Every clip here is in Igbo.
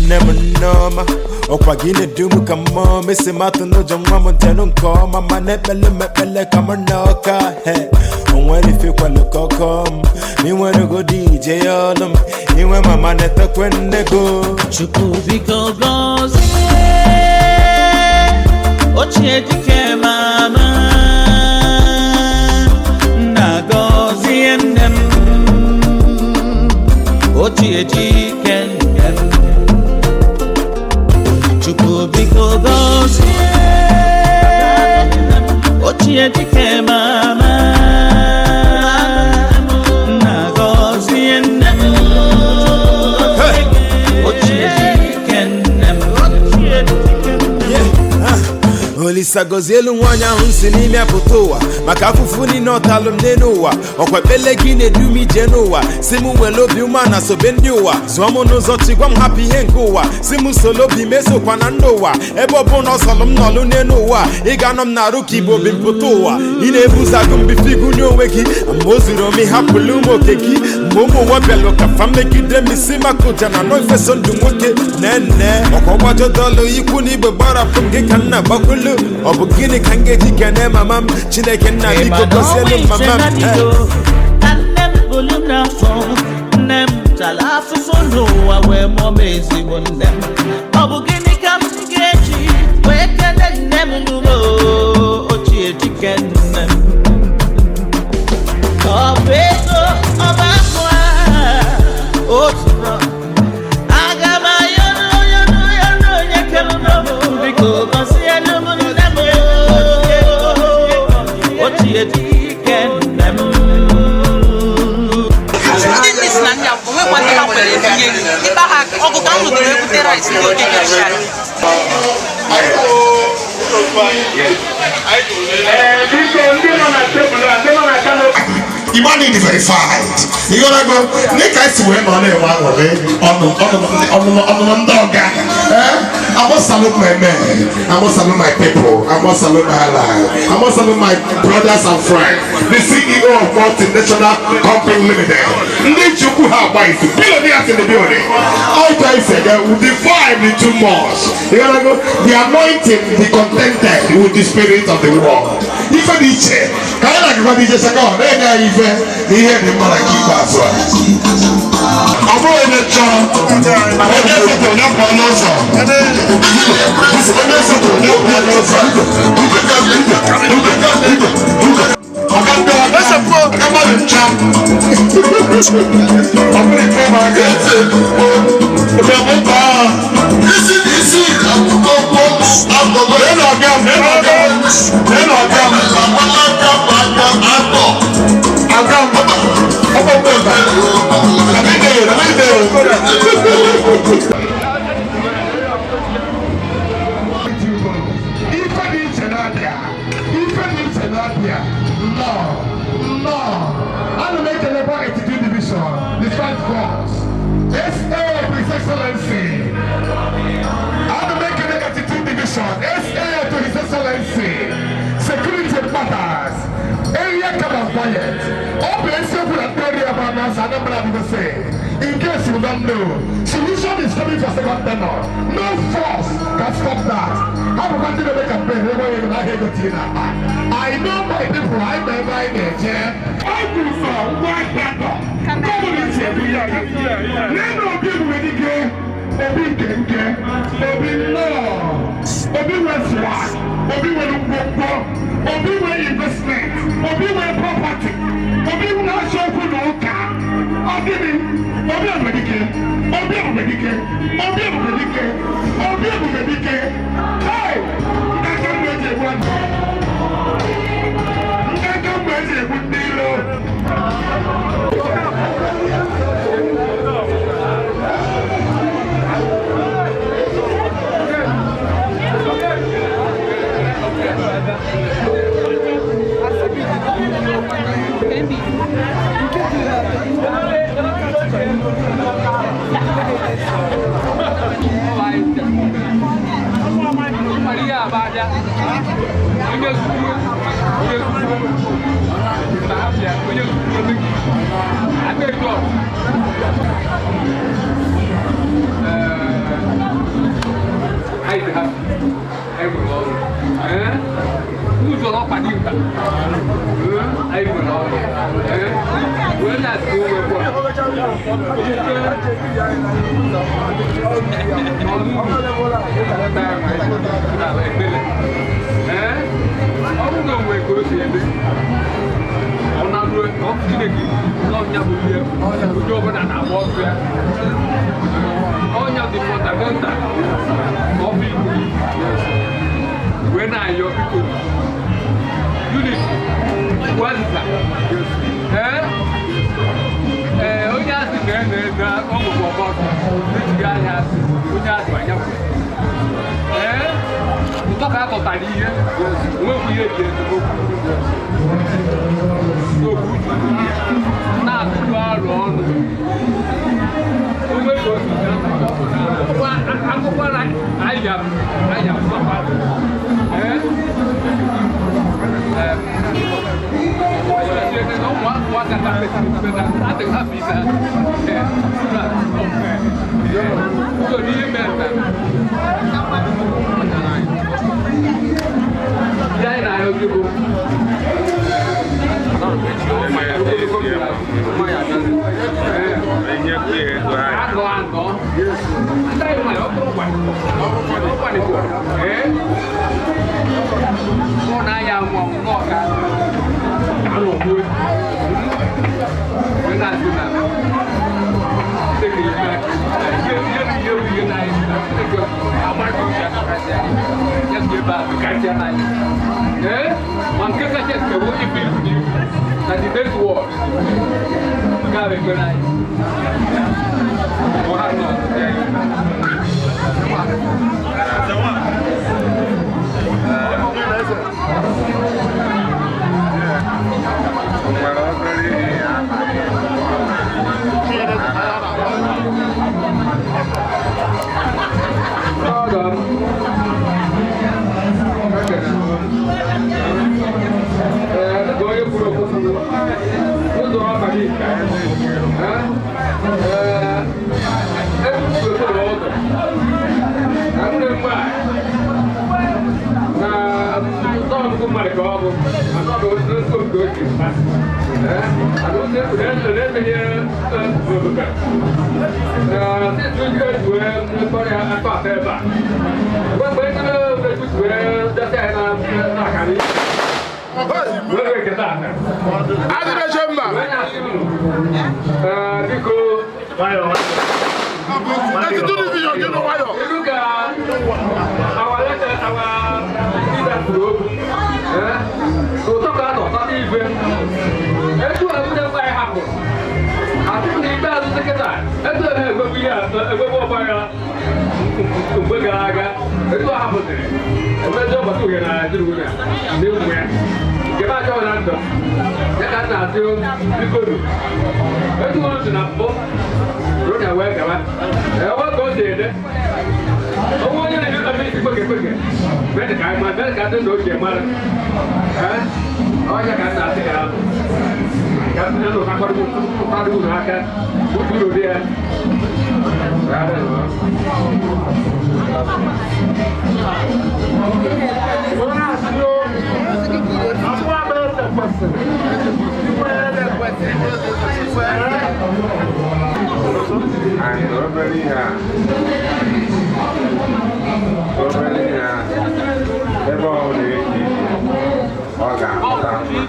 Nne m nneọma, ọkwa gị na-edu m ka mmụọ mesi m atụ n'ụjọ. Nwa m denu nke ọma, ma na-ekpele m ekpele ka m na ọka he onwere ife kwalụkọkọ m ma inwere godi ije ya ọlụ m inwe mama na-etekwe nne go. Chukwu biko gọzie ochie dike mama, nna gọzie nne m, ochie dike nne m. Chukwu biko gọzie ochie dike mama, nna gọzie nne m, ochie dike nne m. Olisa gọzie elu nwaanyị ahụ si n'ime pụta ụwa, maka afụfụ niile ọtalụ m n'elu ụwa. Ọkwa ekpele gị na-edu m ije n'ụwa, si m nwere obi ume na sobe ndị ụwa. Zụọ m n'ụzọ chi, gwa m hapụ ihe nke ụwa, si m solo obi mesokwa na ndị ụwa. Ebe ọ bụ na ọ sọlụ m nọlụ n'elu ụwa, ị ga-anọ m na-arụ ka igbo bi mpụta ụwa. Ị na-ebuzo agụ mbife igunye onwe gị ma o zuru ome, hapụlụ ụmụ oke gị. Mgbe ụmụ ụwa bịalụ ka fa megide m, isi maka ụja na anọ ifeso ndụ nwoke nene. Ọkwa gbajodolu ikwu na igbe gbarapụ m gị ka nna gbakwulu. Ọ bụ gịnị ka m ga-eji kene mama m? Chineke nna, biko gọzielu mama m. Ka nne m bulu m n'afọ, nne m tara afụfụ n'ụwa wee mụọ m. Ezigbo nne m, ọ bụ gịnị ka m ga-eji wee kelee nne m n'ụlọ, ochie dike nne m? Ọ bụ ego, ọ bụ akụ a otu rọ aga m ayọrọ yọrọ yọrọ onye kere m, biko gọzielu m nne m, ochie dike nne m. Ndị nne si na ndị akwụkwọ nwekwa ndị ha kwere ebunye gị ịkpa ha ọgụ ka m rụdoro ebute rice ndị okenye richara. Igbo need verified. Ịghọtago dịka esi wee nọ na-enwe aṅụrị ọnụ ọnụ ọnụ ndị ọga. Eh? I must salute my men. I must salute my people. I must salute my allies. I must salute my brothers and friends. The CEO of Multinational Company Limited. Ndị Chukwu ha agba izu. Billionaires in the building. All I said, the vibe is too much. Ịghọtago the anointing, the contented with the spirit of the world. Ife dị iche ka anyị na-agụkwa dị iche saka ọ na-enye anyị ife na ihe dị mma na nke ikpeazụ a. Ọ bụrụ onye chọrọ, onye sote onye pụọ n'ụzọ. Onye sote onye pụọ n'ụzọ. Ọga ndị ọga, ọga mmadụ ncha. Ọ bụrụ ife ma aga. Ebe ọ bụ Nínú ọ̀gá m, nínú ọ̀gá m, nínú ọ̀gá m. Ọ̀gá m, ọgbọ mbemba. Nàmídè, nàmídè. Ife dị iche na-abịa, ife dị iche na-abịa, nnọọ, nnọọ. Ana m ekelekwa 82 Division, the Five Corps. SA to His Excellency. Ana m ekele 82 Division, SA to His Excellency. Security matters. Area come and quiet. Ọ bụ eziokwu na ndị area bụ anọsọ Anambra adịgo say. In case you don't know, solution is coming for second tenure. No force can stop that. Ha bụkwa ndị na-eme campaign enweghị ego n'ahịa ego tinye n'akpa. I know my people, I know ebe anyị na-eje. Ọ bụ ụzọ ngwa ahịa dọ. Gọọmenti ebu ya. Nínú obi ebube dike, obi nkenke, obi nnọọ, obi nwe swag, obi nwere ngwongwo, obi nwere investment, obi nwere property, obi na-achọ okwu na ụka. Ọ gịnị? Obi ebube dike, obi ebube dike, obi ebube dike, obi ebube dike. Hey! Nkaka mgbe eji egbu anụ. Nkaka mgbe eji egbu ndị ilo. Ọ bụrụ na o nwere ka o si eme, ọ na-alụ Chineke n'ọnya bụ ihe onye ọbụla na-agba ọsọ ya. Ọnya dị fundamental of Igbo wee na-ayọ, biko, unity wazịza. Ee ee, onye asị na ene na ọgwụgwọ ọgbọ ọsọ ejighị anya asị onye asị anyakwu. Ee, ụtọ ka akọtara ihe nwekwu ihe eji esemokwu n'okwu uju na-atụtụ arụ ọnụ onwe ka o si akwụkwọ anyị anyị akwụkwọ. Ee, ụmụaka ka adịghị hapụ ise so n'ihe mere ihe anyị na-ahịa ozigbo ogologo mmiri anọ anọ ndị anyị nwere ọkpụrụ gwa ee ọ na-aya nwa n'ọka anọgbuo wee na-asị na Chineke ihe ihe ihe ihe na anyị na Chineke amaghị uche ya ya si ebe a karịsịa n'anya. Ee, ma nke kacha nke bụ ife ibu n'ibu na the next world nke a bụ ekpere anyị ọha nọ ya. Nwere obere ihe ya. Hold on. Ee, dịka onye kwuru okwu ụzọ abalị nke ee ekwukwuru ụzọ na nne m na nnukwu mmadụ ka ọ bụ mana ọ bụ nnukwu nke o ji mma. Ee, ana ụzọ na-emenye obodo na sisi oji eji wee mkpọrọ ya atọ atọ ebe a mgbe ndị na-ekwusi wee dasa ya na akara wee wee keta aka Adịbeche mba. wee na-asị unu, ee, biko. Etiti division gị nụ nwayọ. Kedu ka our leader, our leader kwuru okwu? Ee, ụtọ ka a nọ tata ife etu a nwunye nwaanyị hapụrụ asị m na ikpeazụ sekịta etu a na-egwegbu ihe a egwegbu ọgbara mgbe gara aga etu a hapụsịrị emezi ọgbata uhie na Naijiria na n'egwu ya nke m achọghị na ndụ ya ka m na-asị bikodu etu unu si na mbụ ruo na wee gawa ewe ka o si ede onwe onye na-eme ebe isi kpeke kpeke mee ka anyị mara mee ka ndị nna ochie mara. Ee, ọnya ka m na-asị ka ka m nụ ka kwado unu aka uru dị ya. And obere ihe a, obere ihe a, ebe ọ na-eji ọ ga-amụta nwa.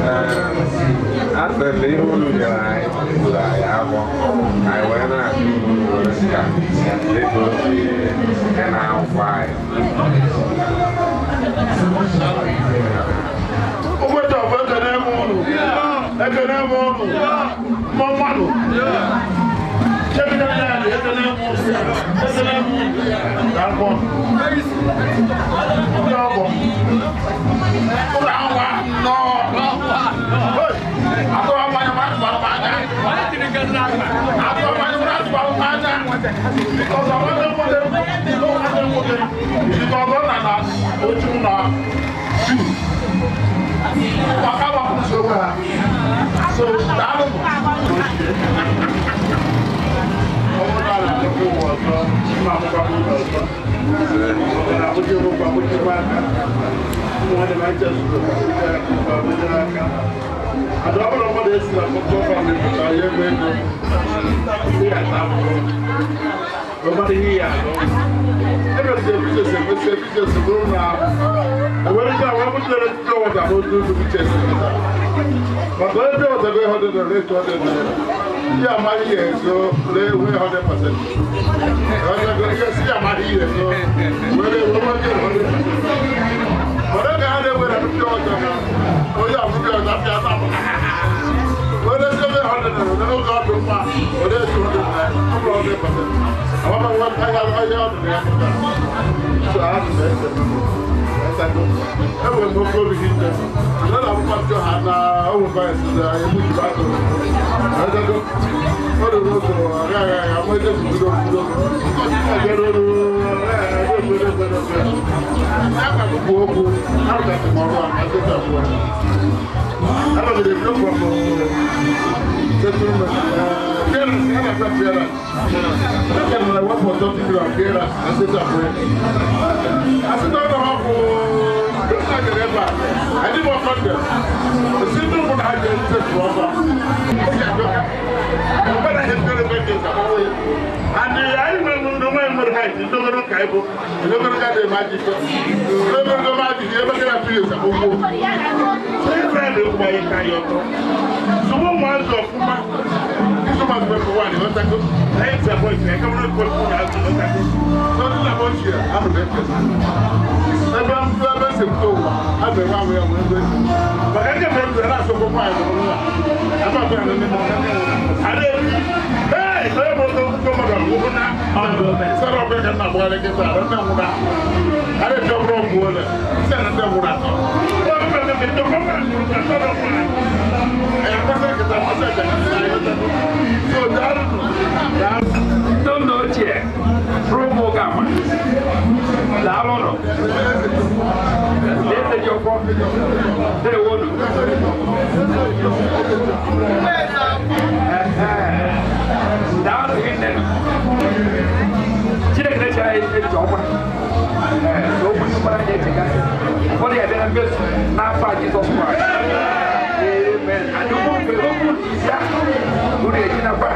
Ee, a sị na ihe unu nyere anyị juru anyị afọ, anyị wee na-achọ unu were nka dịka o si dị n'akwụkwọ anyị. Ogbeche ọfọ, ekene m unu. Ekene m unu. Mmọ mmadụ. Chekene m ya dị, ekene m unu. Ekene m unu. Daalụ. Ndị ọgọ. Ụlọ anwa nnọọ. Hey! Atụrụ mmanya ma atụrụ m anya. Atụrụ mmanya ma atụrụ m anya. Because I want them nwoke, nwanne m nwoke. Because ọ na na otu na two. Maka gbapụrụ onwe ha. So daalụ. Ọ bụrụ na a na-achọkwa ụwa ọzọ, mma akwụkwọ ụlọ ọzọ. Abuja ụkwụ abuja aka. Ụmụ nwanne m anyị chezuru abuja abuja aka. Ada ọ bụrụ mmadụ esi na akpụkpọ famili pụta ya ebe ego ihe ata akwụkwọ ọgbara ihe ya anọ emesịrị biznes emesịrị biznes bụrụ na ewere ike àwọn ọmọdé tí wọ́n dà lójú ojú biznes maka onye pure water go 100 naira 200 naira ihe amaghị ihe ezo lee wee 100%. Ihe amaghị ihe ezo were wee 100%. Mana oge ha na-ewere pure water na onye abụ pure water apịa ata abụ were si ebe 100 naira n'oge ọ dị mma were 200 naira ọ bụrụ 100%. Àwọn ọmọ ahịa ahịa ọdụ na ya pụtara so ha dị na-ese enwere m oke obi gị nne na na akwụkwọ njọ ha na ọgwụ vaịsị na egbu ji atụrụ ọ dị n'ụzọ agaghị agha ma eze bido bido bụ okwu arụgasị m ọrụ a na ndị abụọ anọgide bido from settlement appearance ya na-abịa appearance dịka na wepụ ọtọ tikiri appearance na steeti abụọ asị na ọ na-ahapụ I didn't work on them. The simple one I did take rubber. But I have got a bit of and I remember the way we had you don't know Kaibo, you don't know the magic, you don't know the magic, you never get a few years ago. So you try to buy a kayoto. So one month of Puma, this one was for one, you want to go. I ain't a voice, I come not call so this is about here. I'm a breakfast. Ebe ebe si pụta ụwa a bụ ebe ahụ ya nwere ebe maka ndị mere ndụ na-asụ ụkwụ nwaanyị bụ nwa ebe abụọ na ndị ada eri ee onye bụ otu ụkwụ mmadụ ọgwụgwụ na sara ọbịa ka nna agbagharị kịta ada ndị nwụrụ ahụ ada eji ọbụrụ ọgwụ ole sị na ndị nwụrụ atọ Ndị nna ochie rụrụ ụmụ gama daalụnụ na-eteghị ụkwụ ndewonu daalụ gị nne Chineke na-eche anyị echiche ọma na okwu ndị mmadụ anyị echekasị ụfọdụ ya bịa na mmezu n'afọ a Jizọs Kraịst. Amen. And okwu okwu ya unu ejinakwa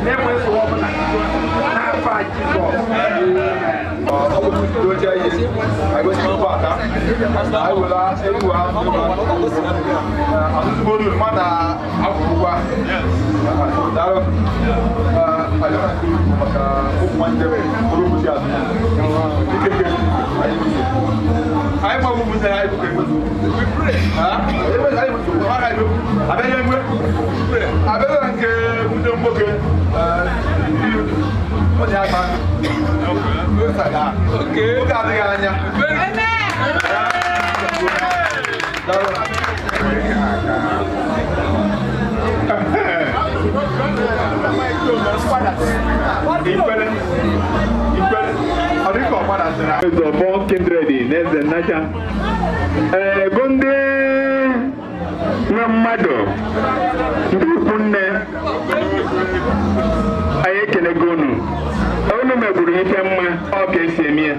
na-enwe nsogbu ọbụla n'afọ a Jizọs. Amen. Ọ bụ ndị ochie ihe anyị gosi mkpọ ata anyị were ewu ahụ ọtụtụ olu ma na akwụkwọ daalụ anyị na-akụ maka ụmụ nwanne bụrụ ụmụ azụ ikeke anyị bụ anyị gba ụmụnne anyị bụ ekwetu abịa enwe abịa na nke nwunye nwoke ọ dị aka oge adịghị anya. Eze kindred n'eze nnacha ee bụ ndị nwe mmadụ ndị ikwu nne anyị ekenego unu unu megburu ife mma ọ ka esi eme ya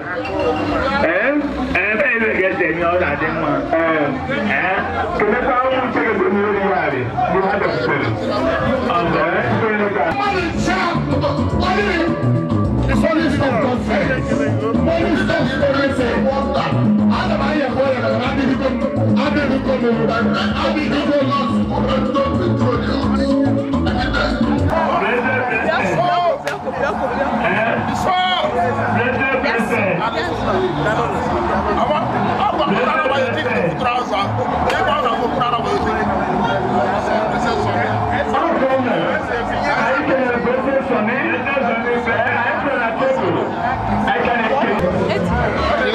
ee ebe ka esi eme ọ na-adị mma ee kelekwa ụmụ chere bụ mmiri yarị bụ ha depụtara. Money stop nonsense. Money stop everything. Ana m anya kwa ya na adịghịgo m adịghịgo m adịghịgo m.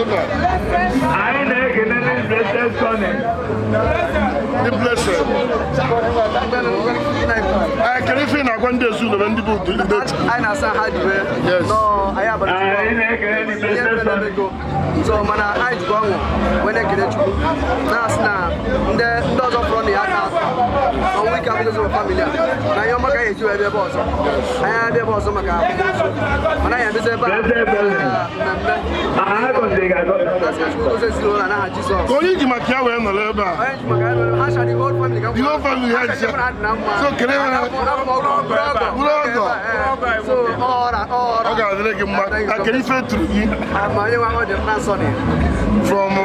Anyị na-ekele ndị Blessed Sunny. The blessed. Kedu ife ị na-agwa ndị ezinụlọ ndị bụ ndị anyị na-asa ha jiwe nọọ anyị abalị Anyị na-ekele ndị Blessed Sunny. so mana anyị jikwa ọṅụ wee na-ekele Chukwu na-asị na ndị ọzọ fọrọ na ya aka ọnwụ ike abụgozi family a na ihe ọma ka anyị eji wee bịa ebe ọzọ. Anyị abịa ebe ọzọ maka akwamozu, mana anyị abịazi ebe a mmemme. Asị ka Chukwu gozie ezinụlọ a n'aha Jizọs. Ka onye ji maka ya wee nọrọ ebe a? Onye ji maka ya nọrọ, ha shara the whole family ka The whole family ha ji. So kele ha. Bụrụ ọgọ. So ọra ọra. Ọ ga-adịrị gị mma. Na kedu ife tụrụ gị? Ma onye nwe ọ dị mma Sọnị. From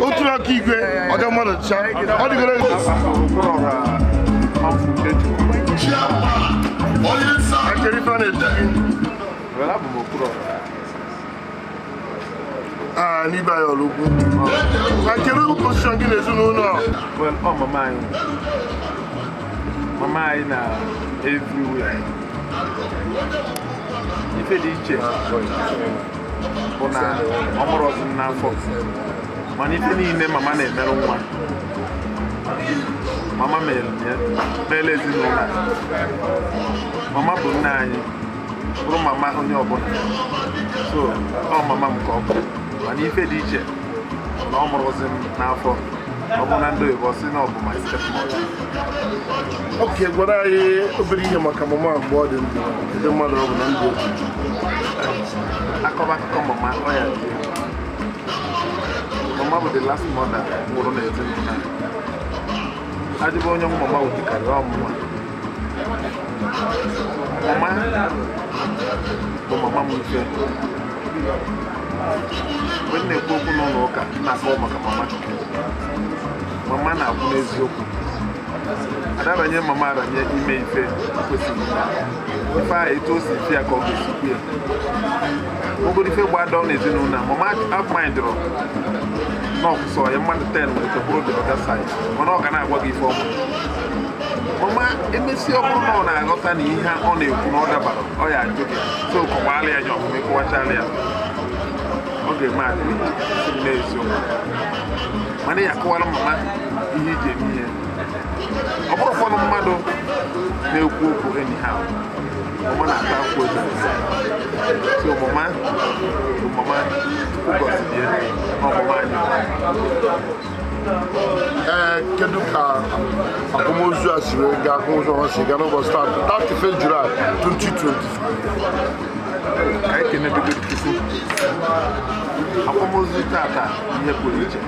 otu aka igwe ọga mmadụ cha. Ọ dịgoro akere ife a na-etu gị? Ah, n'ibe anyị ọrụ ukwu. Na kedu position gị n'ezinụlọ a? Well, ọ mama anyị. Mama anyị na everywhere. Ife dị iche bụ na ọ mụrụ ọzọ n'afọ, mana ife niile mama na-emerụ nwa, mama mere ya mere ezinụlọ a. Mama bụ nne anyị, bụrụ mama onye ọbụla. So ọ mama m ka ọ bụ, mana ife dị iche na ọ mụrụ ozi m n'afọ. Ọ bụ na ndị oyibo sị na ọ bụ my stepmother. Oke, gwara anyị obere ihe maka mama mgbe ọ dị ndụ, ndị mmadụ ọ bụ na ndụ otu. Akọba akụkọ mama, ọ ya dị egwu. Mama bụ the last mother nwụrụ n'ezinụlọ anyị. Ajụba onye ọnwụ mama wutekarịrị ọmụma. Mama bụ mama m mfe. Mgbe m na-ekwu okwu n'ụlọ ụka, m na-akọwa maka mama. Mama na-akwụ n'eziokwu. Adaranye mama aranye ime ife kwesịrị ime. Ife ahụ etu o si fi ya ka ọ ga-esikwu ya. Ogoro ife gbadọ n'ezinụlọ a, mama apmindụrụ na ọkwụsọ ya mmadụ 10 nwere ike kwụrụ the other side, mana ọ ga na-agwa gị ife ọma. Mama emesi ọ bụrụ na ọ na-aghọta na ihe ọ na-ekwu na ọ dabara, ọ ya ajụ gị so kọwalị ya nya ọfụma, ịkọwachala ya ọ ga-eme adịrị si m n'eziokwu. Mana ya akọwara mama ihe iji eme ihe. Ọ bụrụkwanụ mmadụ na-ekwu okwu anyhow, mama na-ata akwụkwọ eze. So mama bụ mama Chukwu gọziri ya na ọmụma anyị. Ee, kedu ka akwamozu a si wee gaa, akwamozu ọha si gaa n'ụbọchị taa, 31 July 2025? Ka anyị kenebegoro Chukwu. Akwamozu tata ihe pụrụ iche.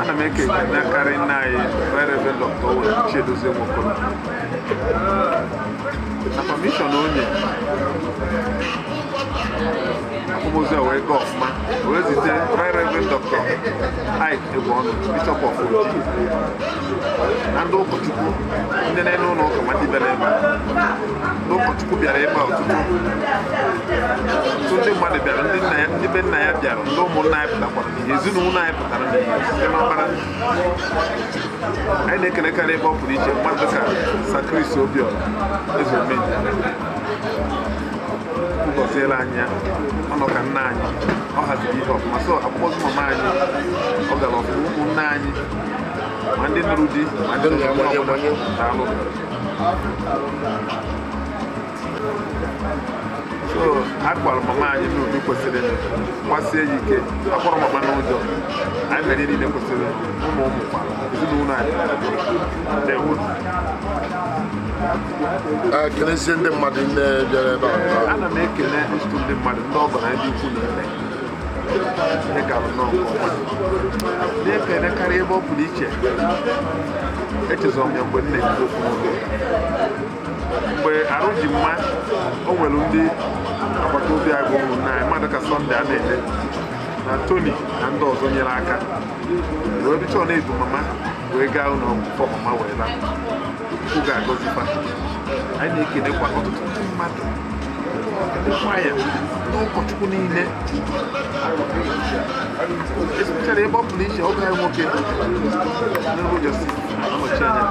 Ana m eke ekenekarị nna anyị, Right Reverend Dr. Owen Chiedozie Nwokolo, na permission onye akwamozu a wee gaa ọfụma, wee zite Right Reverend Dr. Ike Egwuọnụ, Bishop of Oji, na ndị ụkọchukwu ndị na-ene ụlọ ụka ma ndị bịara ebe a. Ndị ụkọchukwu bịara ebe a, ọtụtụ ọtụtụ ndị mmadụ bịara, ndị nna ya, ndị be nna ya bịara, ndị ụmụnna anyị pụtakwara n'ihe, ezinụlọ anyị pụtara n'ihe site n'ọkpara anyị. Na-ekelekarị ebe ọ pụrụ iche mmadụ dịka Sakris Obiora Eze Omenye. Gọziela anyị ya, ọ nọ ka nna anyị, ọ haziri ihe ọfụma. So akwamozu mama anyị ọ gara ọfụma. Ụmụnne anyị, ma ndị nụrụ di ma ndị nụrụ onye ọbụla, daalụ. So a kwara mama anyị n'ụdị kwesịrị, kwasie ya ike. Akwara mama n'ụjọ, anyị mere ihe niile kwesịrị. Ụmụ ụmụ kwara ezinụlọ anyị. Ndewo. Ee, kelezie ndị mmadụ ndị bịara ebe a. Ana m ekele ọtụtụ ndị mmadụ, ndị ọgọ na ndị ikwu na ebe ihe gara nnọọ nke ọma. Na-ekele karịa ebe ọ pụrụ iche, echezọ m ya mgbe m na-ekwu okwu n'ụlọ ụka. Mgbe arụ ji mma, o nwere ndị agbata obi anyị bụ ụmụnne anyị, mmadụ ka Sọnde a na-ele na Tony na ndị ọzọ nyere aka wee bịcha ọ na-ebu mama wee gaa ụlọ ọgwụ fọ mama wee laa. Chukwu ga-agọzikwa anyị. Na-ekelekwa ọtụtụ ndị mmadụ, ndị kwaya, ndị ụkọchukwu niile, especially ebe ọ pụrụ iche ọgọ anyị nwoke n'ebe Josi anọchi anya,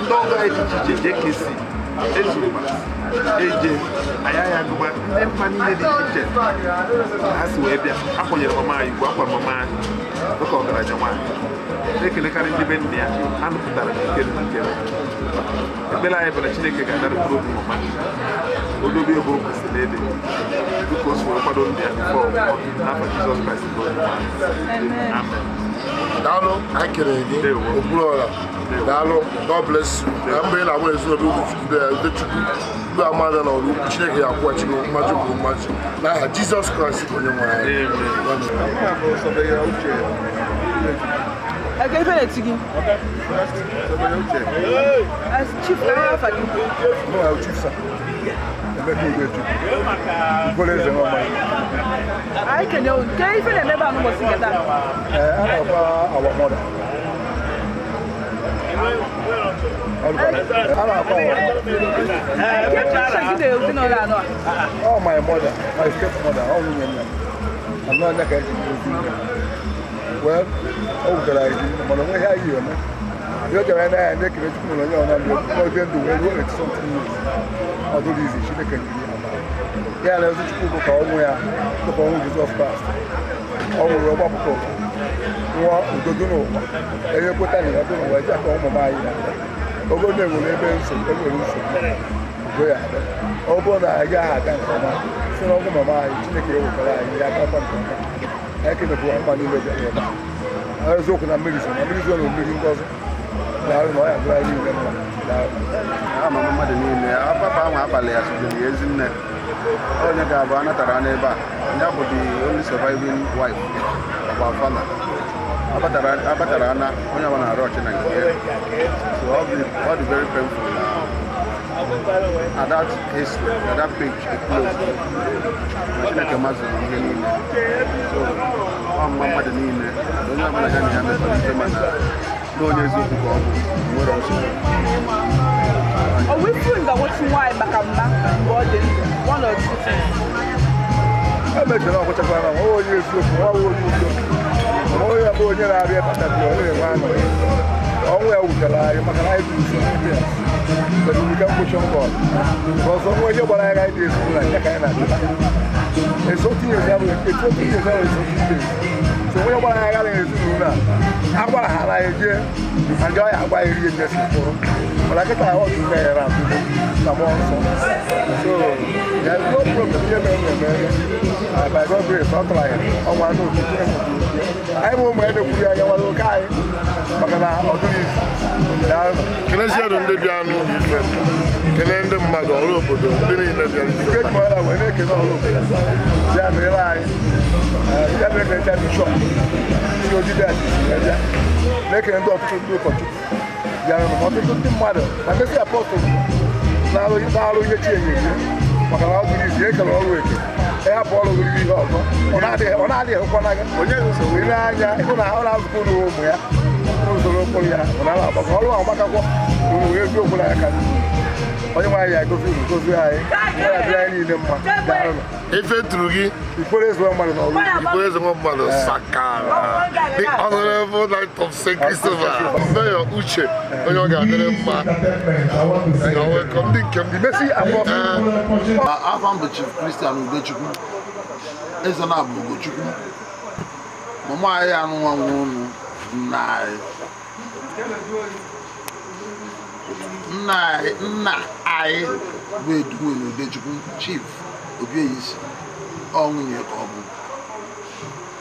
ndị ọgọ anyị dị iche iche, JKC Ezumba eje ayaya agụba, ndị mba niile dị iche iche ka ha si wee bịa akwanyere mama anyị ugwu, akwara mama anyị dịka ọgaranya nwaanyị. Na-ekelekarị ndị be nna ya ha nụpụtara n'ike na nke ekpere anyị bụ na Chineke ga-anara mkpụrụ obi mama, odobe ebe o kwesịrị ịdị, dịka o si wee kwado ndị ya before n'afọ Jizọs Kraịst bụ onye nwe anyị. Amen. Daalụ, anyị kelere gị. Okwuluọra, daalụ. God bless you. Na mgbe ị na-agba ezinụlọ Udechukwu mgbe amada na ọrụ ukwu, Chineke ya akwụghachi gị mmaji kwuru mmaji n'aha Jizọs Kraịst bụ onye nwe anyị. Eke ife na-eti gị? As chief ka anyị afa gị? Chief sir. Emeka Udechukwu. Ikwere eze nwa mmanya. Anyị kene unu. Ke ife na-eme ebe a n'ụbọchị nke taa? A na-akwa our mother. A na-akwa our mother. Ke picture gị na ezinụlọ anọ a? Oh, my mother, my stepmother, ọ nwunye nna m. Anọ anya ka eji ozi nne m. Well, o wutere anyị dị mana onwe ihe anyị eme. Ihe o jere anya ya na-ekele Chukwu na onye ọ na-ndụ n'oge ndụ wee ruo 80 something years. Ọ dụrụ izi Chineke nyere ya amara. Ya na ezi Chukwu bụ ka ọnwụ ya dịka ọnwụ Jizọs Kraịst. Ọ nwụrụ ọgbapụta ụwa. Nwa udodo n'ụwa. Enye kweta na ya dị n'ụwa eji aka ụmụ m anyị na-abịa. Ogo na-enwere ebe nsogbu enwere nsogbu udo ya abịa. Ọ bụrụ na anyị gaghị aga nke ọma si n'ọnwụ mama anyị, Chineke ewetara anyị ya agakwa nke ọma. Anyị kenekwa mma niile bịara ebe a. Eziokwu na mmiri so na mmiri zo na mmiri ngọzi. Daalụ na ọ ya dịrị anyị niile mma. Daalụ. Ama m mmadụ niile apapa ahụ abalị ya sotere ya ezinne onye ga-abụ anatara n'ebe a ya bụ the only surviving wife of our father. Abatara ana onye ọbụla na-arụ ọchị na nke ya, so ọ dị very painful na at that history, at that page it closed. Na Chineke mazụrụ ihe niile, so ọ mma mmadụ niile onye ọbụla ya na ya mekọrọ ife, mana na onye eziokwu ka ọ bụ nwere nsogbu. O wifu nga nwotu nwaanyị maka mma mgbe ọ dị ndụ, one or two things. Emechara ọkwụchakwara na nwa onye eziokwu, nwa onye udo, nwa onye bụ onye na-abịa bata bịa, ọ na-enwe aṅụrị. Ọnwụ ya wutere anyị maka na anyị bụ usoro ndị a. But we can push on God. Because ọnwụ ihe gbara anyị dị ezinụlọ ya ka anyị na-achọta. Esotu years ahụ, esotu years ahụ, esotu years. So onye gbara anyị gara ezinụlọ a, a gbara ha na eje, ma ndị ọya agba eri nne si kwụrụ. Mana kịta ọ tụ nne ya na atụrụ na mmụọ nsọ. So there is no problem ihe mere na-eme. By God's grace, ọ tụrụ anyị ọnwa n'otu anyị bụ ụmụ ya na-ekwuri anya nwere oke anyị maka na ọ dịghị izu. Daalụ. Kelezienụ ndị bịa n'ụlọ ife, kelee ndị mmadụ, ọrụ obodo, ndị niile bịara ife. Nke jikọrọ wee na-ekele ọrụ obodo bịa nụnyere anyị, ya mere ka echa bishọp si ojide a si ya bịa na-ekele ndị ọtụtụ ndị ụkọchukwu bịara nụ, ma ọtụtụ ndị mmadụ na Messi apọstụl na-arụ ihe chi enye enye maka na ọ dịrị izu ekele ọrụ eke ịhapụ ọrụ gị ihe ọzọ ọ na-adịghị hụkwa n'anya ile anya ịhụ na ọ na-azụkwa ụlọ ụmụ ya n'usoro okporo ya ọ na-agbakọ ọrụ ahụ gbakakwa uru eziokwu na ya ka onye nwe anyị ya egozi uru gozie anyị ya dịrị anyị niile mma. Daalụ. Ife tụrụ gị Ikwere ezigbo mmadụ n'ọrụ. Ikwere ezigbo mmadụ sakara the honorable knight of St. Christopher Mayor Uche onye ọ ga-adịrị mma. You're welcome. Ndị nke m Messi Apostle. Afọ m bụ Chief Christian Udechukwu, eze na-abụ Ugochukwu. Mama anyị anụnwa nwụrụ nna anyị. Nna anyị bụ Edwin Udechukwu, Chief Obieyisi, ọ nwunye ka ọ bụ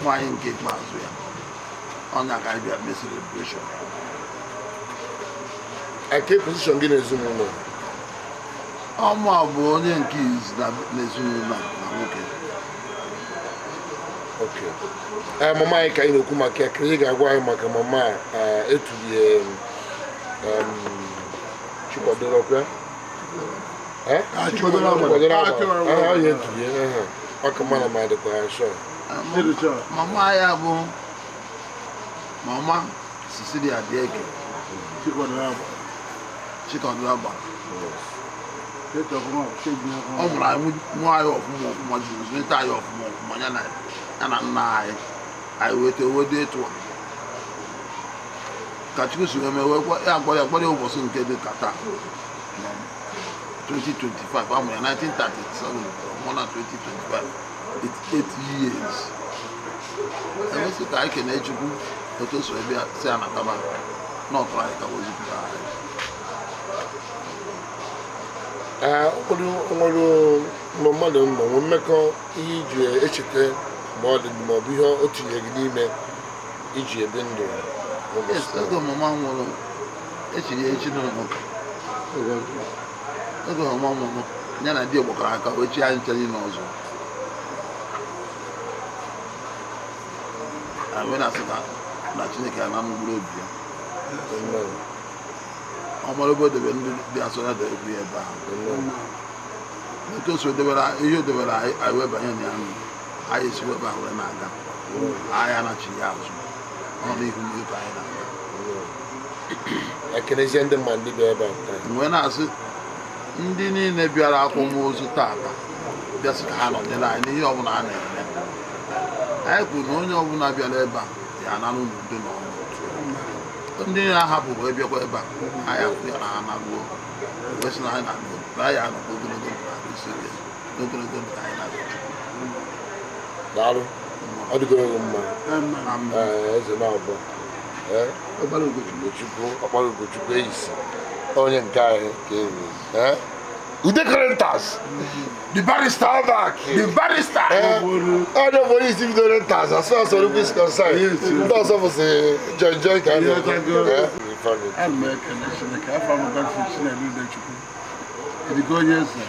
nwaanyị nke ikpeazụ ya. Ọnya ka anyị bịa mee celebration. Eke position gị n'ezinụlọ? Ọmụ a bụ onye nke izizi n'ezinụlọ a na nwoke. Okay. Mama anyị ka anyị na-ekwu maka ya, ka ihe ga-agwa anyị maka mama a etulie Chikwadoro kwa? Chikwadoro agba. Ọ ya etulie ọ ka mma na ma dịkwa ya sure. Mama ya bụ Mama Cecilia Adieke Chikwadoro agba. Ọ mụrụ anyị mụọ anyị ọfụma ọfụma, zụlite anyị ọfụma ọfụma, ya na nna anyị anyị weta wedo etu a ka Chukwu si wee mee ya gwara ya gwara ụbọchị nke dị ka taa 2025. A mụrụ ya 1937, mụọ na 2025, 88 years. Emesị ka anyị kene Chukwu otu o si wee bịa si anataba na ọtụrụ anyị ka wezipụta anyị. Nwere mgbe mmadụ nọ nwee mmekọ ihe iji echeta ma ọ dị ma ọ bụ ihe o tinye gị n'ime Iji ebi ndụ. Yes, oge mama nwụrụ, echiri ya echi n'ụlọ ụka. Oge mama nwụrụ, ya na di gbakọrọ aka wee chi anyị nche niile ọzọ. Anyị wee na-asị ka na Chineke ya na mkpụrụ obi ya. Ọ mara ebe o debe ndị dị asọ ya debekwu ya ebe ahụ. Etu o si debere ihe o debere anyị, anyị wee banye na ya nụ. Anyị esi ebe ahụ wee na-aga. Anyị anachi ya azụ. Ọ n'ihu n'ihu ka anyị na-aga. Ekenezie ndị mma ndị bịa ebe a taa. Wee na-asị ndị niile bịara akwamozu tata bịa sị ka ha nọnyere anyị n'ihe ọbụla a na-eme. Anyị kwuru na onye ọbụla bịara ebe a ya anara n'udo na ọṅụ. Ndị na-ahapụ wee bịakwa ebe a, anyị afụ ya na ha naruo. Wee sị na anyị na-anọ, na anyị anọkwa ogologo ndụ na arụ isi ike, n'ogologo ndụ anyị na-arịọ Chukwu. Daalụ. Ọ dịgoro gị mma. Ee, eze na-abụ. Ee, Ọkpara Ugochukwu. Ọkpara Ugochukwu eyisi. Onye nke anyị ka ewu. Ee? Ude Rentas. The barrister back. The barrister. Onye obodo isi bido Rentas, as far as Orukwu is concerned. Ndị ọzọ bụzi join join ka a na-eme. Ana m ekele Chineke, afọ m Godfrey Chinedu Udechukwu. Idigo onye eze.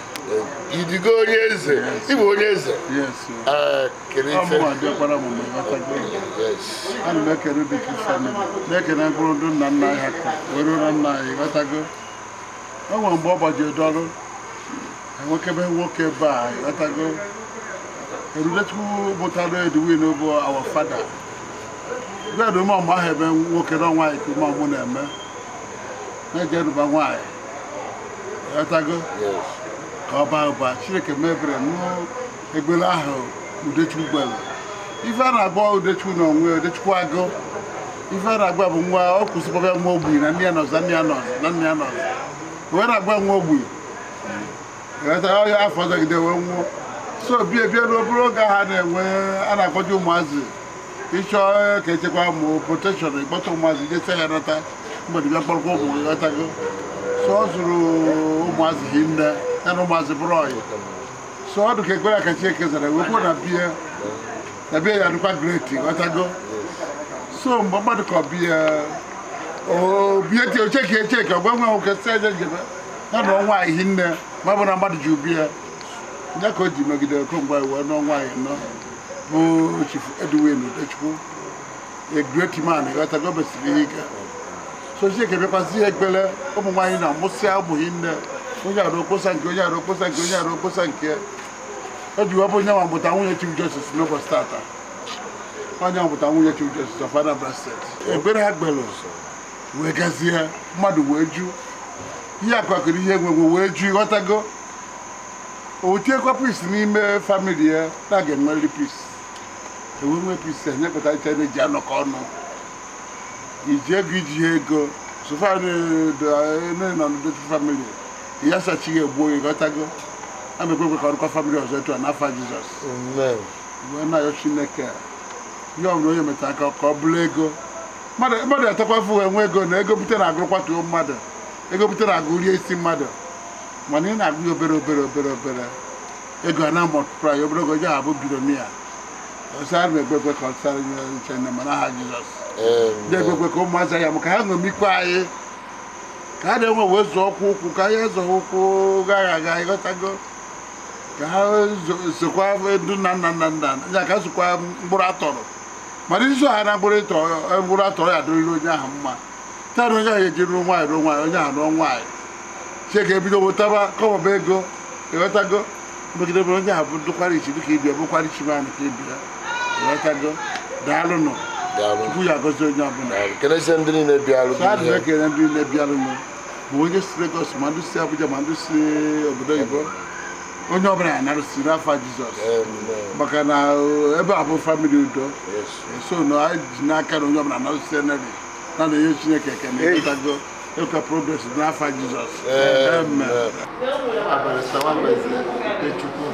Idigo onye eze. Ị bụ onye eze. Yes. Ee, kere ife. Ọ mụnwa dịkwara m mgbe ịghọtago. Yes. Ana m ekele Udechukwu family, na-ekele mkpụrụ ndụ nna nna anyị ha kụrụ, wee ruo na nna anyị, ịghọtago. O nwere mgbe ọ gbajiri dọrụ, enwekebe nwoke ebe a, ịghọtago. Erudechukwu mụtara Edwin bụ our father. Bịa ume ọmụ ahụ ebe nwoke na nwaanyị ka ume ọmụ na-eme. Na-eje rụba nwaanyị. Ịghọtago? Ka ọ baa ụba, Chineke mebere nụ egbele ahụ Udechukwu gbere. Ife a na-agba Udechukwu na onwe Udechukwu agụ. Ife a na-agba bụ nwa ọ kwụsịkwaba nwa ogbenye na nne ya nọzi na nne ya nọzi na nne ya nọzi. Wee na-agba nwa ogbenye. Ịghọtago? Ọ ya afọ ọzọgide wee nwụọ. So bie bie n'obere oge ahụ a na-enwe a na-akpọje ụmụazị ịchọ ka echekwa mụ protekshọn ịkpọta ụmụazị jesa ya nata mgbede bịa kpọrọkwa ụmụ ịghọtago. So ọ zụrụ ụmụazị hinne ya na ụmụazị bụrụ ọyị. So ọ dị ka ekpere ka Chineke zara wee kwuo na bie na bie ya dịkwa great ịghọtago. So mgbe mmadụ ka bie o bie tie ocheke echeke ọgwa nwa nwoke si eje njebe ya na ọnwa anyị hinne ma ọ bụ na mmadụ ji ubie ya ka o ji megide Okonkwo wee nụọ nwaanyị nọ bụ Chief Edwin Udechukwu, a great man, ịghọtago, mesiri ihe ike. So Chineke bịakwasị ihe ekpere ụmụ nwaanyị na-amụsịa ụmụ hinne, onye arụ okposa nke onye arụ okposa nke onye arụ okposa nke o ji wepụ onye nwa mụta nwunye Chief Justice n'ụbọchị tata. Onye nwa mụta nwunye Chief Justice of Anambra State. Ekpere ha gbere wee gazie mmadụ wee ju ihe akwakọrọ ihe enwenwe wee ju ịghọtago. O tinyekwa peace n'ime family ya na ga-enwerịrị peace. Enwe nwe peace enyepụta iche na-eji anọkọ ọnụ. Iji ego iji ha ego sofa nọ n'Udechukwu family ya sachighị egbuo gị ịghọtago. A mekwe ekwe ka ọrụkwa family ọzọ etu a n'afọ Jizọs. Wee na-ayọ Chineke ihe ọbụla onye metara aka ka ọ bụrụ ego. Mmadụ atakwa afọ wee nwee ego na ego bute na-agụrụ kwatuo mmadụ, ego bute na-agụ rie isi mmadụ. Mana ị na-agụ ya obere obere obere obere ego a na-amọtụpụra ya obere oge onye ahụ abụ bilonia. Ọsọ a na-ekwe ekwe ka ọ sara nche nne ma n'aha Jizọs. Na-ekwe ekwe ka ụmụazị ya maka ha ṅomikwa anyị ka ha na-enwe wee zụọ ụkwụ ụkwụ ka anyị zọọ ụkwụ gaghị aga ịghọtago. Ka ha sokwa ndụ nna nna nna nna ya ka sokwa mkpụrụ atọrọ. Mana izu ha na mkpụrụ atọrọ ya adịrịrị onye ahụ mma. Taa na onye ahụ eji rụọ nwaanyị rụọ nwaanyị onye ahụ rụọ nwaanyị. Chineke ebido wetaba kọmọba ego ịghọtago. Megide bụrụ onye ahụ bụ dụkwara ichi dịka ibia bụkwara ichi maanị ka ibia ịghọtago. Daalụnụ. Chukwu ya agọzi onye ọbụla. Kenezie ndị niile bịalụ. So a dị ekele ndị niile bịalụnụ. Ma onye si Lagos ma ndị si Abuja ma ndị si obodo oyibo. Onye ọbụla ya narụsi n'afọ Jizọs. Maka na ebe a bụ family udo. So na anyị ji n'aka na onye ọbụla narụsi eneri na na-enye Chineke ekele ịghọtago. Ịka progress n'afọ Jizọs. Amen. Abarịsta Nwambeze Udechukwu.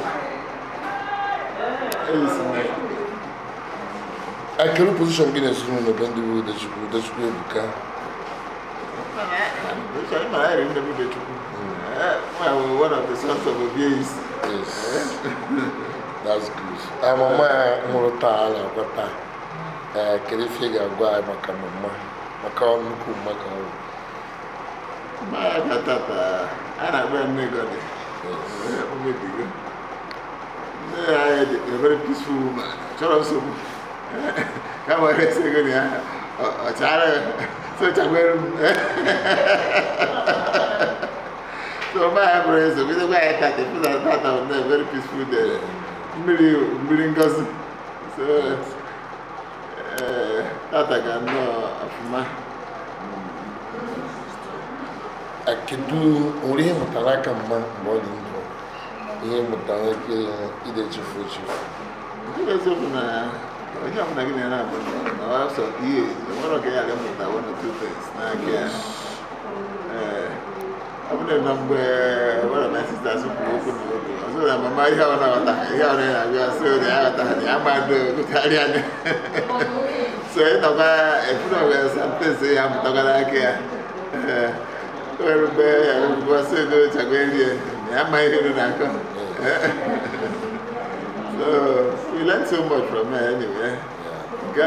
Akelu position gị na-ezinụlọ ebe ndị bụ Udechukwu, Udechukwu Ebuka. One of the sons of Obiesi. Yes. That's good. Mama ya nwụrụ taa, a na-akwa taa. Ee, kedu ife ị ga-agwa anyị maka mama, maka nnukwu maka ọrụ? Mama tata, a na-akpọ ya nne Gọdị. O mebigo. Nne ya dị a very peaceful woman. Chọrọ nsogbu. Kama ọ resi ego na ya, ọ chara ya, so chakwere m. So mama ya bụrụ nsogbu, bidokwa ya tata, ịfụ na tata bụ a very peaceful day. Mmiri mmiri ngozi. So tata ga nnọọ ọfụma. Kedu nwere ihe mụtara aka mma mgbe ọ dị ndụ, ihe mụtara ike ide echefu echefu? Nke bụ eziokwu na onye ọbụla gị na-ere abụ na ọsọ ihe enwere oge ya ga-amụta one or two things n'aka ya. Ee, ọ bụrụ na mgbe one of my sisters kwuru okwu na okwu ọzọ na mama ihe ọ na-aghọta ihe ọ na-abịa sị na ya ghọta na ya ma ndị gụtarịa anya, so ịnọkwa efuru ọbụla some things ya mụtakwa n'aka ya. Ee, o nwere mgbe ya sị ego chagwa erie na ya ma ihe nọ na-akọ. So we learned so much from her anyway. Nke a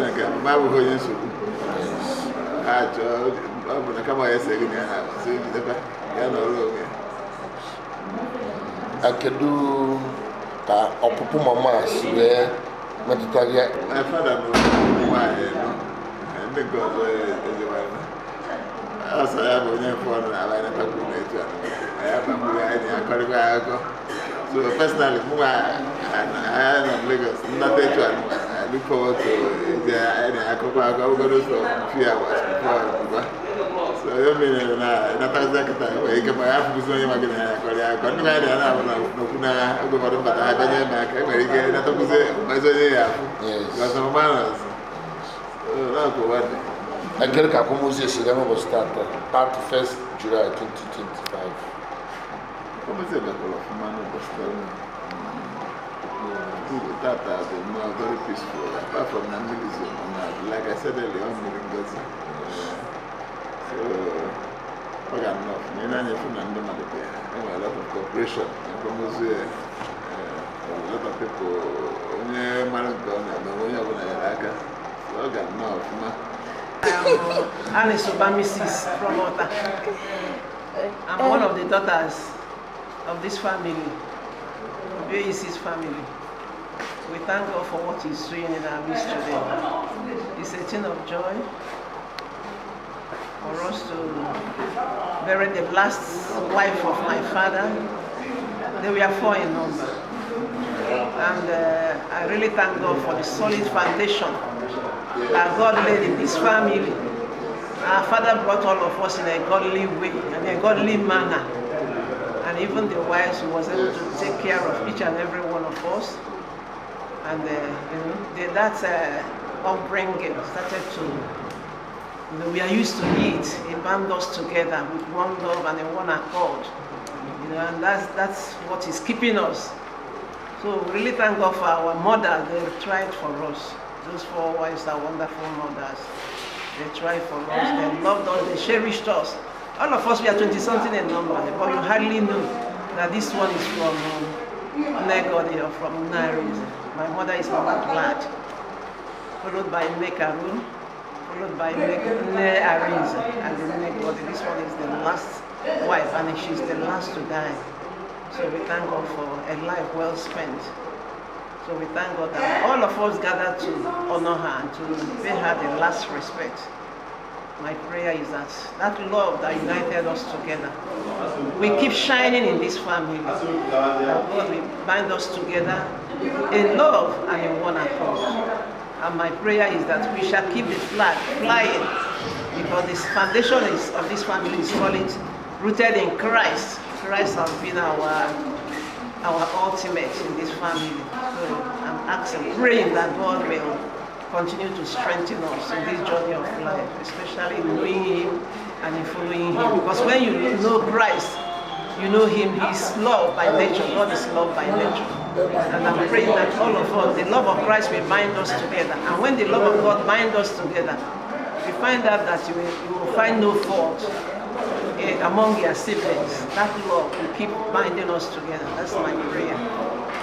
nke mama abụghị onye nsogbu. Ha chọọ ọ bụ na kama ya ese gị na ya na-abụ so ejidekwa ya nọrọ onwe ya. Kedu ka ọpụpụ mama si wee metụta gị? My father nụrụ ụmụ nwaanyị nọ, ndị nke ọzọ ejewara. Ọsọ ya bụ onye mfe ọnụ na-aba anyị natakwu na etu a ya bagburu anyị na akọrịkwa ya akọ. So personally, mụ I nọ Lagos, nnata etu a I look forward to eje anyị na akọkwa akọ ọbụgodo so few hours before I. So ya mere na natazi akịta nwere ike ma ya afụgụzi onye ma gị na ya akọrị akọ. Ndị mmadụ ya na-abụ n'okwu na oge ụfọdụ mbata ha bịanye m aka enwere ike natakwuzi mazi onye ya afụ. Because ọmụma nọzi. So na-akwụ ụwa dị. Kedu ka akwamozu esi gaa n'ụbọchị tata, 31st July 2025? Akwamozu gakwara ọfụma n'ụbọchị tata. Tata dị nnọọ very peaceful apart from na mmiri zo, mana like I said earlier, ọ mmiri ngozi. So ọ ga nnọọ ọfụma. Ị na-anya efu na ndị mmadụ bịa, enwere a lot of cooperation na akwamozu ya. A lot of people, onye mara nke ọ na-eme, onye ọbụla nyere aka. So ọ ga nnọọ ọfụma. Alice Oba, Mrs. from Ota. I'm one of the daughters of this family, Obieyisi's family. We thank God for what He's doing in our midst today. It's a thing of joy for us to bury the last wife of my father. They were four in number. And I really thank God for the solid foundation that God laid in this family. Our father brought all of us in a godly way and a godly manner. And even the wives, he was able to take care of each and every one of us. And you know, that upbringing started to, you know, we are used to it. It bound us together with one love and in one accord. You know, and that's what is keeping us. So we really thank God for our mother. They tried for us. Those four wives are wonderful mothers. They tried for us, they loved us, they cherished us. All of us, we are 20-something in number, but you hardly know that this one is from Negodi or from Naris. My mother is Mama Glad, followed by Nekaru, followed by Ne Arinze, and the Negodi. This one is the last wife, and she's the last to die. So we thank God for a life well spent. So we thank God that all of us gathered to honor her and to pay her the last respect. My prayer is that that love that united us together, we keep shining in this family. That God will bind us together in love and in one accord. And my prayer is that we shall keep the flag flying, because this foundation of this family is solid, rooted in Christ. Christ has been our ultimate in this family. So I'm asking, praying that God will continue to strengthen us in this journey of life, especially in knowing Him and in following Him. Because when you know Christ, you know Him. He's love by nature. God is love by nature. And I'm praying that all of us, the love of Christ will bind us together. And when the love of God binds us together, you find out that you will find no fault among your siblings. That love will keep binding us together. That's my prayer.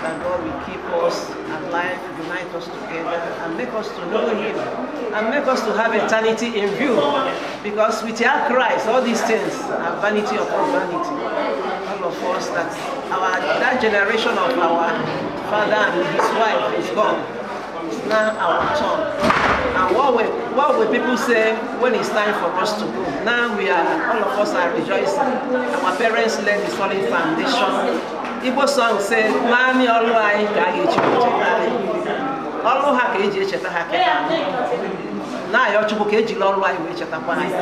That God will keep us alive, unite us together, and make us to know Him, and make us to have eternity in view. Because without Christ, all these things are vanity upon vanity. All of us, that our that generation of our father and his wife is gone. It's now our turn. And what will people say when it's time for us to go? Now we are, all of us are rejoicing. Our parents laid the solid foundation. Igbo song say, "Naanị ọlụ anyị ka a ga-eji echeta anyị." Ọlụ ha ka eji echeta ha kịta. Na-ayọ Chukwu ka ejiri ọlụ anyị wee chetakwa anyị.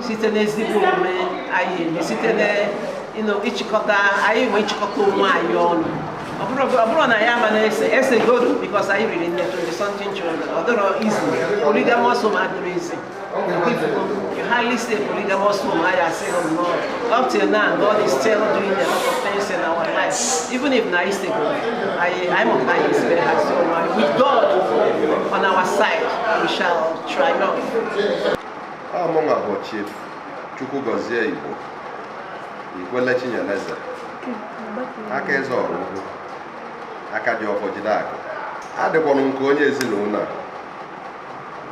Site n'ezigbo omume anyị eme, site na ịchịkọta anyị wee chịkọta onwe anyị ọnụ. Ọ bụrụ na ya ama na-ese ese godu because anyị riri nne 20 something children, ọ dịrọ easy. Polygamous home adịrọ easy. You hardly say polygamous home, I say no. Up till now, God is still doing a lot of things in our life. Even if na I'm of so with God on our side, we shall triumph. Amụnwa bụ Chief Chukwugozie Igbo Ikwele Chinyeleze, aka eze ọrụ ugwu, aka dị ọfọ jide akụ. Adịkwanụ nke onye ezinụlọ a,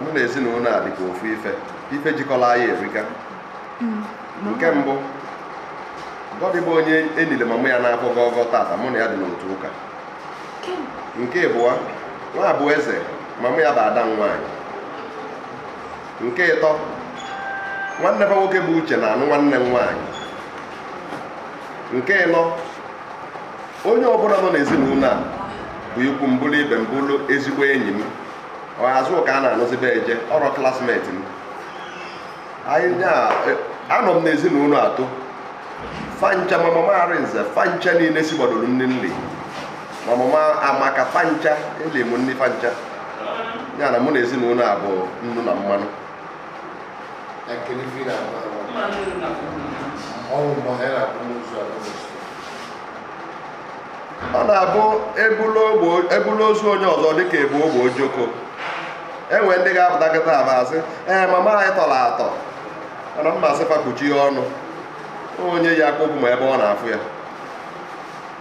mụ na ezinụlọ a dịka ofu ife. Ife jikọrọ anyị erika. Nke mbụ, Gọdị bụ onye enile mama ya n'afọ gọgọ tata, mụ na ya dị n'otu ụka. Nke ịbụọ, nwa bụ eze, mama ya bụ ada m nwaanyị. Nke ịtọ, nwanne fa nwoke bụ Uche na-anụ nwanne m nwaanyị. Nke ịnọ, onye ọbụla nọ n'ezinụlọ a bụ ikwu mbụlụ ibe mbụlụ ezigbo enyi m. Ọ azụ ka a na-anụzibe eje ọrọ classmate m. Anyị nya anọ m n'ezinụlọ atọ fancha, ma mama Arinze fancha niile si gbadoro nne nri, ma mama Amaka fancha eli m nne fancha ya na mụ na ezinụlọ a bụ nnu na mmanụ. Ekele ife ị na-agba ọnwụ mgbe anyị na-akpụ n'ụzọ a. Ọ na-abụ ebulu ozu onye ọzọ dịka ebu ogbe ojoko. Enwe ndị ga-apụta kịta aba asị, "Ee, mama anyị tọrọ atọ," mana mma asị fa kpuchie ọnụ. Onye yi akpụkpụ ma ebe ọ na-afụ ya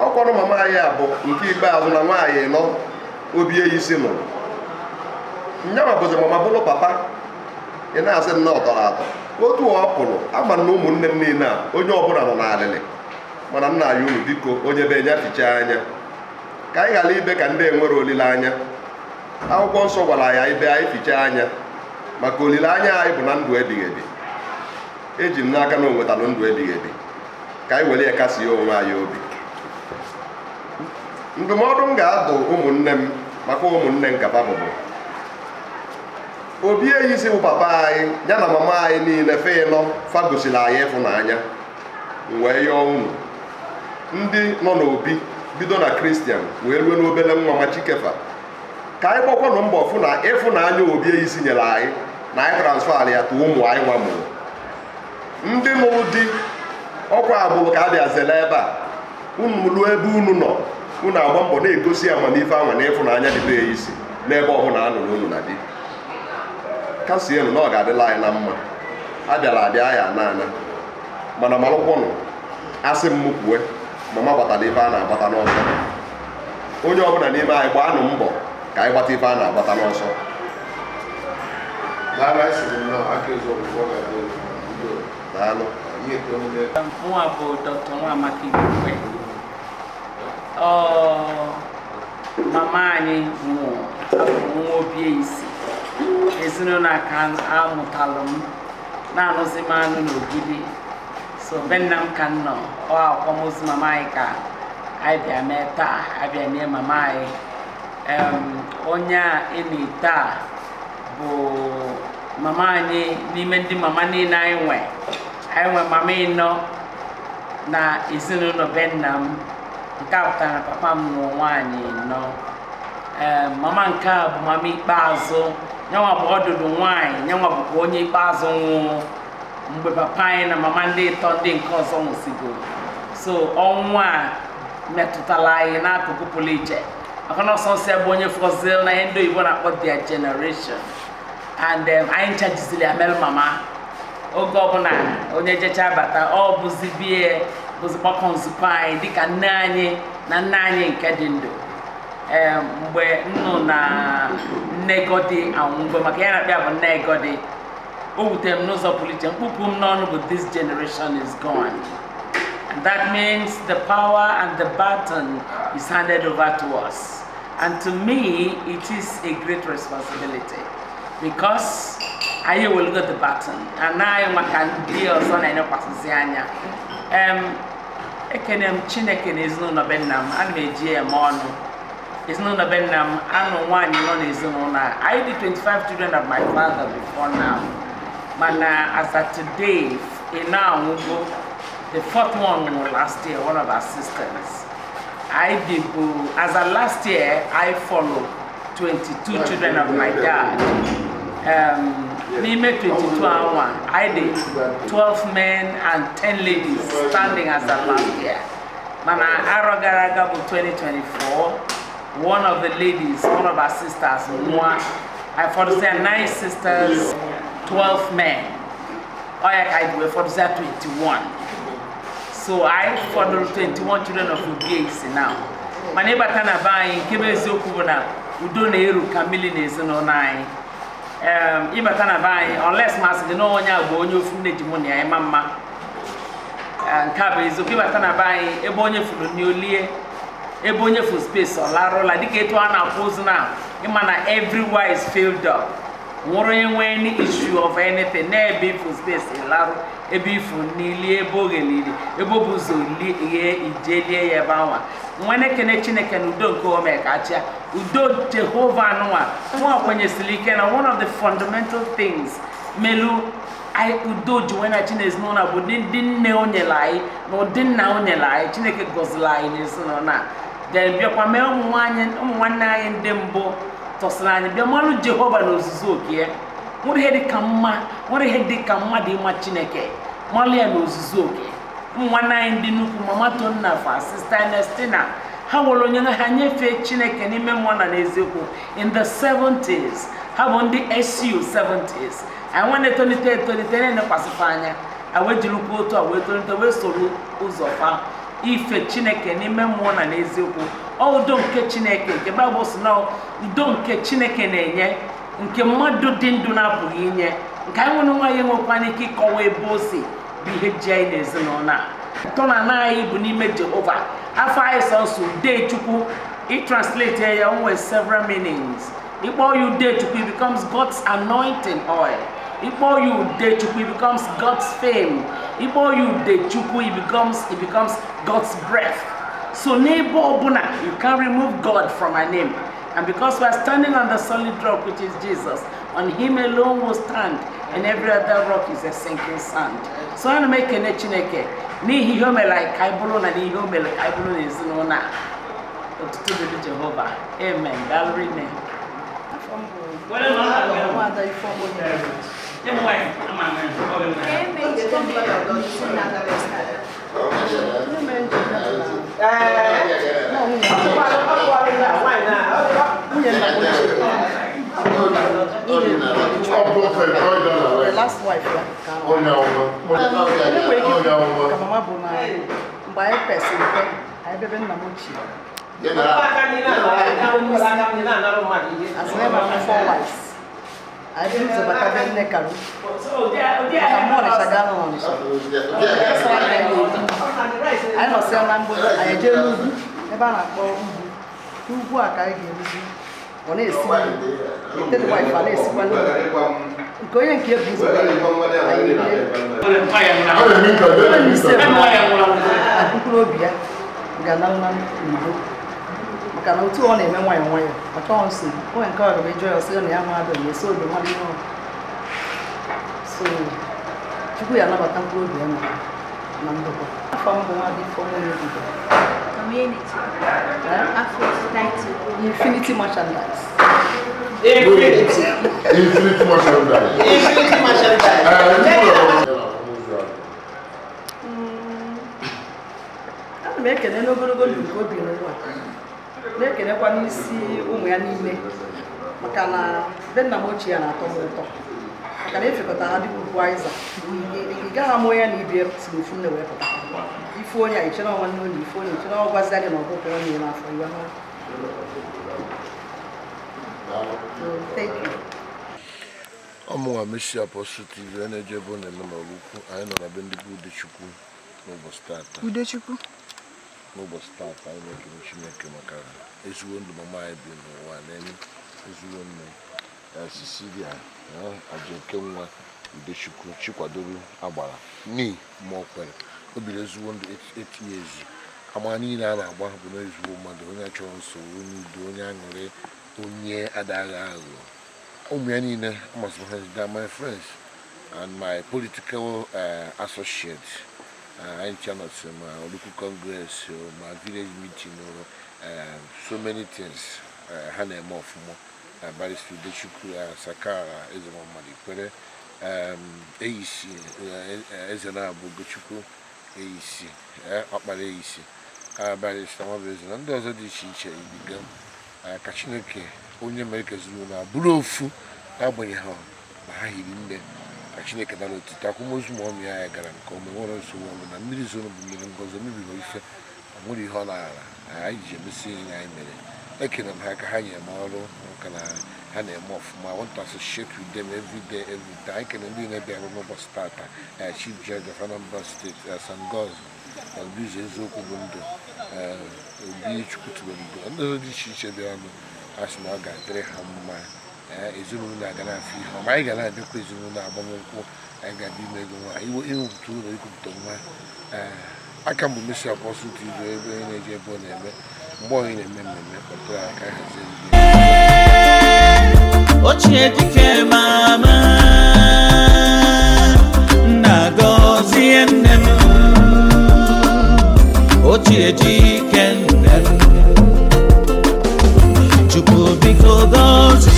ọkwanụ. Mama anyị a bụ nke ikpeazụ na nwaanyị nọ obi eyi si nụrụ nyanwa bụzi mama bụrụ papa. Ị na-asị m na ọ tọrọ atọ otu ọ pụrụ ama na ụmụnne m niile a, onye ọbụla nọ n'alịlị, mana nna ya unu biko, onye be ya fichaa anya ka anyị ghara ibe ka ndị enwere olileanya. Akwụkwọ nsọ gwara ya ibe anyị fichaa anya maka olileanya anyị bụ na ndụ ebighị ebi. Eji m n'aka na o nwetalụ ndụ ebighị ebi, ka anyị were ya kasie onwe anyị obi. Ndụmọdụ m ga-adụ ụmụnne m maka ụmụnne nkapa bụbụ obi eyisi bụ papa anyị ya na mama anyị niile fe nọ fa gosiri anyị ịfụnanya. M wee yọọ unu ndị nọ n'obi, bido na Christian wee ruo n'obele nwa ma chikefa, ka anyị gbakwanụ mbọ fụ na ịfụnanya obi eyisi nyere anyị na anyị transfer ya tụ ụmụ anyị nwa mụrụ. Ndị nụrụ di ọkwa agbụrụ ka a bịa zele ebe a, unu ruo ebe unu nọ, unu agba mbọ na-egosi amamife anwa na ịfụnanya dị be eyisi n'ebe ọbụla a nụrụ unu na di. Kasienụ na ọ ga-adịla anyị na mma. A bịara abịa ya ana ana, mana malụkwọnụ asị m kwue, mama gbatara ife a na-agbata n'ọsọ. Onye ọbụla n'ime anyị gbaanụ mbọ ka anyị gbata ife a na-agbata n'ọsọ. Daalụ, anyị sịrị nnọọ aka ezu ọgwụgwọ ga-adị udo. Daalụ. Ihe ekwe omume. Mụnwa bụ Dr. Nwamaka Igbokwe. Ọ mama anyị nwụ abụ nwa obi isi ezinụlọ a ka amụtalụ m na-anụzi m anụ n'Ogidi, so be nna m ka m nọ. Ọ akwamozu mama anyị ka anyị bịa mee taa, abịa nie mama anyị. Onye a eni taa bụ mama anyị n'ime ndị mama niile anyị nwe. Anyị nwe mama ịnọ na ezinụlọ be nna m. Nke a pụtara na papa m nụrụ nwaanyị nọ. Ee, mama nke a bụ mama ikpeazụ, nyanwa bụ ọdụdụ nwaanyị, nyanwa bụkwa onye ikpeazụ nwụrụ mgbe papa anyị na mama ndị ịtọ ndị nke ọzọ nwụsịgoro. So ọnwụ a metụtara anyị n'akụkụ pụrụ iche, maka na ọsọ nsọ ya bụ onye fọzil na ihe ndị oyibo na-akpọ their generation and anyị ncha jiziri ya mere mama. Oge ọbụla onye jecha bata, ọ bụzi bie bụzi gbakọ nzukọ anyị dịka nne anyị na nna anyị nke dị ndụ. Mgbe nnụ na Nnegodi anwụgo, maka ya na-akpịa bụ Nnegodi, o wutere m n'ụzọ pụrụ iche. Mkpụpụ m n'ọnụ bụ this generation is gone. And that means the power and the baton is handed over to us. And to me, it is a great responsibility because anyị will get the baton and anyị maka ndị ọzọ na-enyekwasịzi anya. Ekene m Chineke na ezinụlọ be nna m, ana m eji ya eme ọnụ. Ezinụlọ be nna m, anụ nwaanyị nọ n'ezinụlọ a. Anyị dị 25 children of my father before now. Mana as at today, ị na-anwụgo. The fourth one nwụrụ last year, one of our sisters. I did, as of last year, I follow 22 children of my dad. N'ime 22 anwa, I did 12 men and 10 ladies standing as of last year. Mana arọ gara aga bụ 2024, one of the ladies, one of our sisters, nwa. I fọdụzia 9 sisters, 12 men. Ọ ya ka anyị wee fọdụzia 21. So I fọdụrụ 21 children of Obiesi now. Mana ịbata na be anyị, nke bụ eziokwu bụ na udo na-eru ka mmiri na ezinụlọ anyị. Ịbata na be anyị, unless ma asị gị na onye a bụ onye ofu nne ji mụ na ya ịma mma. Nke a bụ eziokwu. Ịbata na be anyị, ebe onye furu nri olie, ebe onye fu space ọ larụla, dịka etu a na-akwụ ozu na ịma na everywhere is filled up. Nwụrụ enwe any issue of anything, na ebe ifu space ịlarụ, ebe ifu n'ilie, ebe ogheliri, ebe ọ bụ ụzọ lie ije lie ya ebe anwa. Nwanne, kene Chineke na udo nke ome ka achịa udo Jehova anụnwa nwa kwenyesiri ike na one of the fundamental things melu anyị udo ji wee na chi n'ezinụlọ bụ ndị nne o nyere anyị na ụdị nna o nyere anyị. Chineke gọziri anyị n'ezinụlọ a, then bịakwa mee ụmụ nwanne anyị ndị mbụ tọsịrị anyị bịa malụ Jehova na ozuzu oke ya. Nwere ihe dịka mma, nwere ihe dịka mmadụ ịma Chineke, malụ ya na ozuzu oke. Ụmụ nwanne anyị ndị nnukwu, Mama Tonna fa, Sister Ernestina, ha nwere onye ha nyefee Chineke n'ime mmụọ na n'eziokwu in the 70s. Ha bụ ndị SU 70s. Anyị nwa na-etolite etolite na-enekwasịfa anya, anyị wee jirikwa otu a wee tolite, wee soro ụzọ fa ife Chineke n'ime mmụọ na n'eziokwu. Ọ udo nke Chineke, nke Baịbụl sị na udo nke Chineke na-enye, nke mmadụ dị ndụ na-apụghị inye, nke anyị nwere nwa ya enwekwana ike ịkọwa ebe o si, bụ ihe ji anyị n'ezinụlọ a. Ntọala anyị bụ n'ime Jehova. Afọ anyị sọnsọ Udechukwu, i translate ya, o nwere several meanings. Ịkpọ ya Udechukwu, it becomes God's anointing oil. Ịkpọ ya Udechukwu, it becomes God's fame. Ịkpọ ya Udechukwu, it becomes God's breath. So n'ebe ọbụla, you can't remove God from our name. And because we are standing on the solid rock, which is Jesus, on him alone will stand, and every other rock is a sinking sand. So ana m ekene Chineke n'ihi ihe o mere anyị ka anyị bụrụ na n'ihe o mere ka anyị bụrụ n'ezinụlọ a. Otuto dịrị Jehova. Amen. Daalụ rinne. Nwada Ifeọma Onye. Nwunye nna m ochie. The last wife ya ka enwere ike ikwu ka mama bụ na mgbe anyị pesịrị mpe, anyị bebe nna m ochie. As ebe ahụ four wives. Anyị buru ụzọ bata be nne Karu. Maka mmụọ Ọnịsha gaa nọ n'Ọnịsha. Gbasara aka anyị na-ebi. Anyị nọsịa na mgbe anyị ejee n'ugwu ebe a na-akpọ ugwu. N'ugwu a ka anyị ga-eruzi. Ọ na-esi nri. The third wife a na-esikwa nri. Nke onye nke ebu ụzọ anyị erie. Onye ise bụ na mkpụrụ obi ya ga-analụ na n'udo. Maka na otu ọ na-eme nwayọọ nwayọọ, ọ chọghị nsogbu. Onye nke ọ ga ejọ ya, ọsị ya na ya nwa adịghị esi obi mmadụ ihe ọ. So Chukwu ya anabata mkpụrụ obi ya na ndokwa. Afọ m bụ Nwadị Ifeọma Onyebudo. Community. Afro title. Infinity Merchandise. Infinity. Infinity Merchandise. Infinity Merchandise. Ana m ekene n'ogologo ndụ nke obi n'ụwa, na-ekenekwa n'isi ụmụ ya niile, maka na be nna m ochie ya na-atọ m ụtọ, maka na efekọta ha dịka ugwu aịza. Ị gaghị ama onye na ibie si n'ofu nne wee pụta. Ife onye a ichere nwanne onye, ife onye ichere ọ gwazia gị na ọbụkwa onye n'afọ iwe ha. So thank you. Ọmụnwa Mercy Apostle TV a na-eje ebe ọ na-eme n'ọrụ ukwu. Anyị nọ na be ndị bụ Udechukwu n'ụbọchị tata. Udechukwu. N'ụbọchị tata, anyị na-ekele Chineke maka ezigbo ndụ mama anyị bi n'ụwa na-enye ezigbo nne ya, Cecilia Ajoke nwa Udechukwu Chikwadoro agbara n'ihi ma ọ kwere o biri ezigbo ndụ 88 years. Ama niile a na-agba bụ na ezigbo mmadụ, onye chọrọ nsogbu, onye udo, onye aṅụrị, onye adaghị aghụghọ. Ụmụ ya niile amasịrị ha. They are my friends and my political associates. Anyị chanọsị ma Oraukwu Congress o, ma village meeting o, so many things ha na-eme ọfụma. Barrister Udechukwu, Sakara Eze Muhammad Ikwere, Eyisi, Eze na-abụ Ugochukwu Eyisi, Ọkpara Eyisi, Barrister Nwabueze na ndị ọzọ dị iche iche ibiga. Ka Chineke onye mere ka ezinụlọ a bụrụ ofu, n'agbanyeghị na ha hiri nne, ka Chineke nara otito. Akwamozu ma ọmị ya gara nke ọma, nwere nsogbu ọbụla. Mmiri zoro bụ mmiri ngozi, mebiri ife ọ nwere ihe ọ na-ara anyị ji emesi ihe anyị mere. Ekele m ha ka ha nyere m ọrụ maka na ha na-eme ọfụma. I want to associate with them every day, every day. Anyị kele ndị na-abịa n'ụbọchị tata, Chief Judge of Anambra State, Sam Goz Obieze, eziokwu bụ ndụ, Obi Chukwutubelu, ndị ọzọ dị iche iche bịaranụ. A sị na ọ ga-adịrị ha mma. Ezinụlọ aga na-afụ ihe ọma. Anyị ga na-abịakwa ezinụlọ agbamnkwụ, anyị ga-abịa ime ego nwa, iwepụta ụlọ, ikwupụta nwa. Aka mbụ Mercy Apostle TV, ebe onye na-eje ebe ọ na-eme mgbe onye na-eme mmemme, kpọtụrụ anyị ka anyị hazie ndị Ochie dike mama nna gọzie nne m, ochie dike nne m, Chukwu biko gọzie.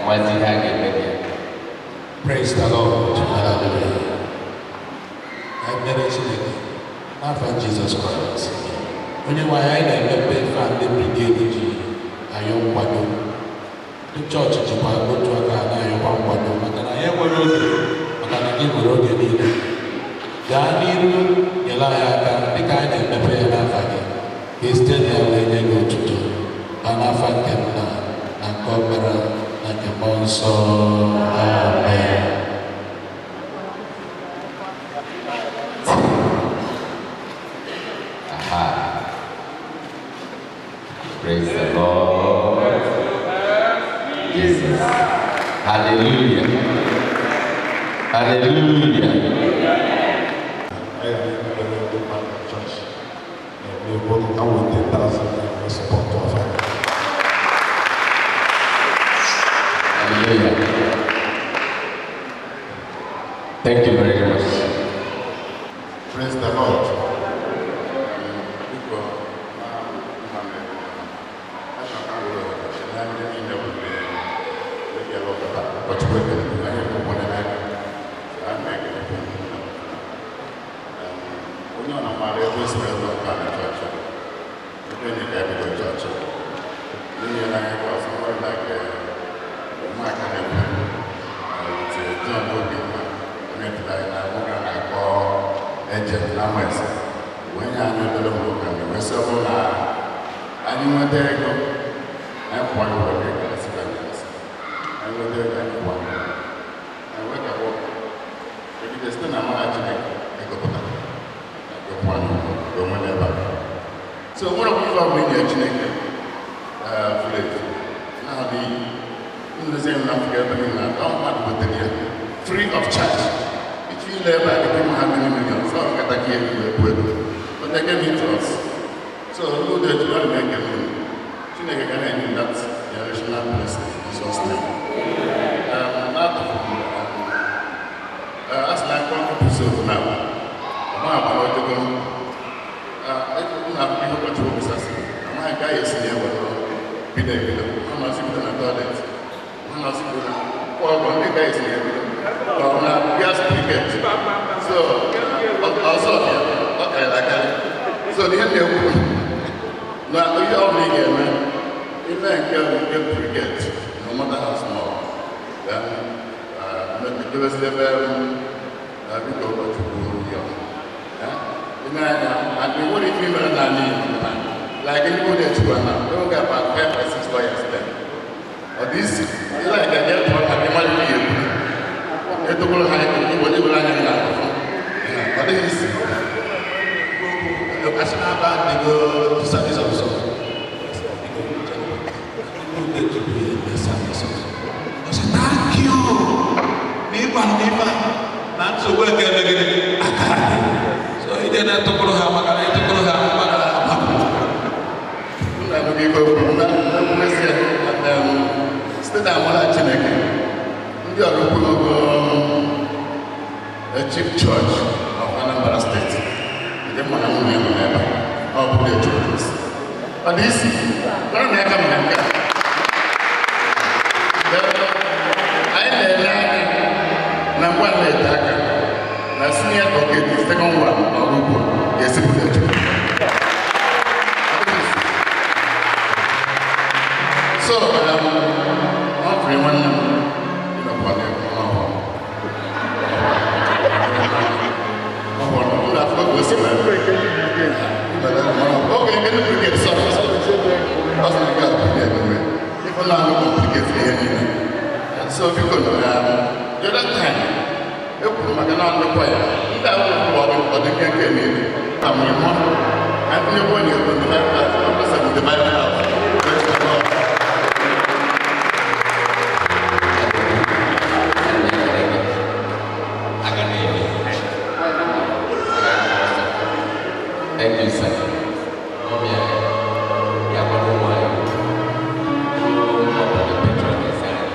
Amazi ihe a ga-eme gị. Praise the Lord. Hallelujah. Ekpere Chineke n'afọ Jizọs Kraịst. Onye nwe anyị, anyị na-emepe ife a ndị brigade ji ayọ nkwado. Ndị chọọchị jikwa otu aka na-ayọkwa nkwado, maka na anyị enwere oge, maka na gị nwere oge niile. Gaa n'iru nyere anyị aka dịka anyị na-emepe ya n'afa gị, ka e site na ya wee nye gị otuto. Ba n'afa nke Nna na nke nke Ọkpara na nke Mmụọ Nsọ. Amen. Aha. Praise the Lord. Jesus. Hallelujah. Hallelujah. I am the man of church. We work out with 10,000 support of Hallelujah. Thank you very much. Praise the Lord. Biko, na nna m achọrọ ka m were ohere kelee ndị niile bụ ndị bịara ụka taa. Ụkọchukwu ekele gị, anyị ekwukwo n'aka. A na-ekelekwa unu. Onye ọ na-amara ebe o si wee lụọ ụka na chọọchị. Ebe enyi ka ebido chọọchị. Ndị nyere anyị aka, somebody like ụmụaka na-ekwe with John Obinna, onye tụrụ anyị na nwoke a na-akpọ Eje na Amaeze wee nye anyị obere ụlọ ụka na wee sị ọ bụrụ na anyị nweta ego, anyị kwụọ anyị ụgwọ ego asịka anyị asị anyị nweta ego, anyị kwụọ anyị ụgwọ. Anyị wee gaba ụka megide site na amara Chineke, ego pụtara ego kwụọ anyị ụgwọ wee nwere ebe a. So nwere ọbụla ife ọbụla inye Chineke furu efu na-adị nlezi na Afrịka ebe niile atọ mmadụ wetara ya free of charge. If you ile ebe a dịka ịma ha many millions, ọ nkata ka ego ebu ego, but they gave it to us. So ndị ụdị ejiri ọ na-ekele unu. Chineke ga na-enye m that generational blessing in Jesus' name. Na-atụfughị a sị na akwa nkụpụsị ofu na ọma agba na ojego na ihe ụkọchukwu kwusasị amaghị ka a ga-esi ya were bido ebido. Ha na-asị bido na toilet, ha na-asị bido na ọgọ ndị ka esi ya bido ka ọ na gas briquette. So ọzọ bịa ọ karịrị akarị. So ihe na-ekwu na ihe ọ bụla ị ga-eme ime nke briquette, no matter how small, then debezi ebe biko ụkọchukwu yọ ị na-anya and nwere ife imere n'ala Igbo na like ndị bụ na-echukwa na enweghị about 5 or 6 lawyers there. Ọ dị isi like anyị tụọ ha ka ịmara ihe ekwu etokwara ha igbo ewere anya gị na-afụ. Ọ dịghị isi. Asị na-aba nego service officer. Ọ sị, "Thank you na ịgwa m ife a na nsogbu eke emegide aka dị." So ije na-etụkwuru ha maka na ịtụkwuru ha maka na agbapụ. Nna m gị kwuru na mmesi site na amara Chineke, ndị ọrụ ogologo the Chief Church of Anambra State nke mma na nwunye nọ n'ebe a, ọ bụ the church. Ọ dị isi gwara m ya ka m na nke a. Anyị na-ele anya na ngwa na-ete aka na senior advocate, the second one n'ọrụ ugbo ga-esipụta Chukwu. So, Humphrey nwanne m ịnọkwa n'egwu n'ọhụrụ. Ọhụrụ, m na-afụ ka o si mee. Oge nke ndị brigade sọrọ, ọ sị na nke a brigade nwe. Ife na-alụ complicate ihe niile. So biko, the other time, e kwuru maka na ndịkwa ya, ndị ahụ kwuru ọ dị nkenke niile. Amụrụ mụ, anyị tinyekwa onye 25,000, ọ bụ 75,000. Praise the Lord. Aga na-eme. Thank you, sir. Mommy, ya gwara ụmụ anyị. Ụmụ the patroness anyị.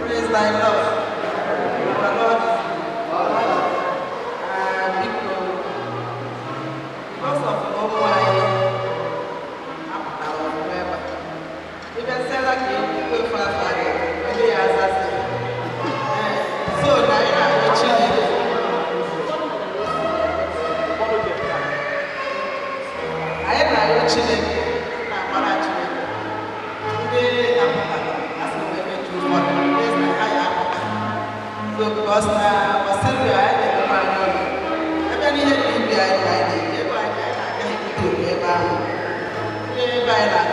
Praise thy Lord. Our Lord is good. Biko, because of ụmụ anyị apụtara ọfụma ebe a. Ịbịasịala ka ekwu afọ anyị, onye ya azasị. Ee, so na anyị na-arịọ Chineke. Anyị na-arịọ Chineke na amara Chineke. Ndị apụtara, asị m emeju ụfọdụ, ndị sị na ha ya apụta. So because na ọsịrị anyị na-emekwa anyị ọnụ. Ebe n'ihe dị ibe anyị ka anyị na-eji ebe anyị na-agaghị ebute obi ebe ahụ. Ndị ebe anyị na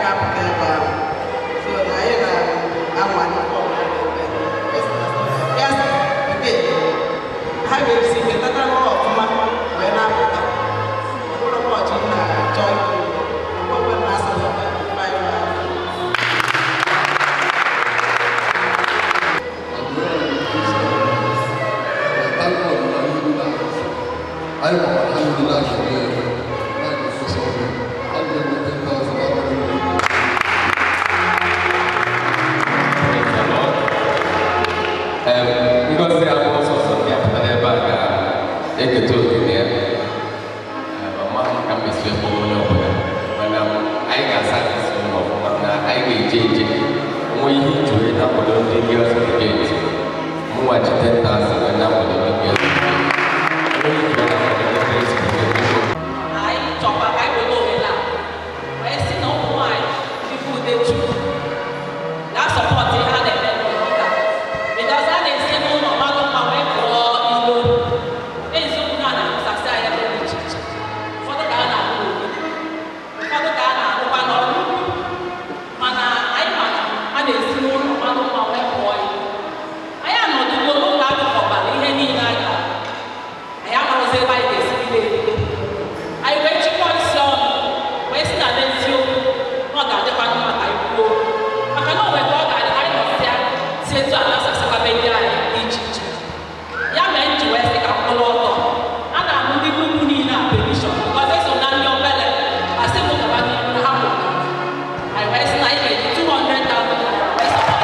mmesi ebe onye ọbụla, mana anyị ga-asa isi ụlọ ọfụma na anyị ga-eje eje onwe ihe iji wee na-akwado ndị Girls Brigade. Mụnwa ji 10,000 wee na-akwado ndị Girls Brigade. Onwe ihe iji wee na-akwado ndị Girls Brigade. Anyị chọkwa ka anyị were ohere a wee sị na ụmụ nwaanyị ndị bụ Udechukwu na-asọpọtụ ihe a na-eme n'ụlọ, because a na-esi n'ụlọ mmadụ mma wee pụọ ilo. Eziokwu na a na-akụsasị anyị ebe dị iche iche. Ụfọdụ ka a na-alụ n'obodo, ụfọdụ ka a na-alụkwa n'ọrụ ugbo, mana anyị ma na a na-esi n'ụlọ mmadụ mma wee pụọ ilo. Anyị anọdụgo n'ụlọ akụkọbara ihe niile anyị anyị amarụzi ebe anyị ga-esi bido ebido. Anyị wee chịkọ isi ọnụ wee sị na n'eziokwu na ọ ga-adịkwa mma ka anyị kwuo, maka na o nwere ka ọ ga-adị anyị nọsịa si etu a na-asasakwabe ndị anyị dị iche iche. Ya mere m ji wee sị ka m kwụrụ ọtọ. A na-amụ ndị nnukwu niile a permission, because eso na ndị obere asị m gaba n'ihu na ha kwụrụ. Anyị wee sị na anyị ga-eji 200,000 naira wee support.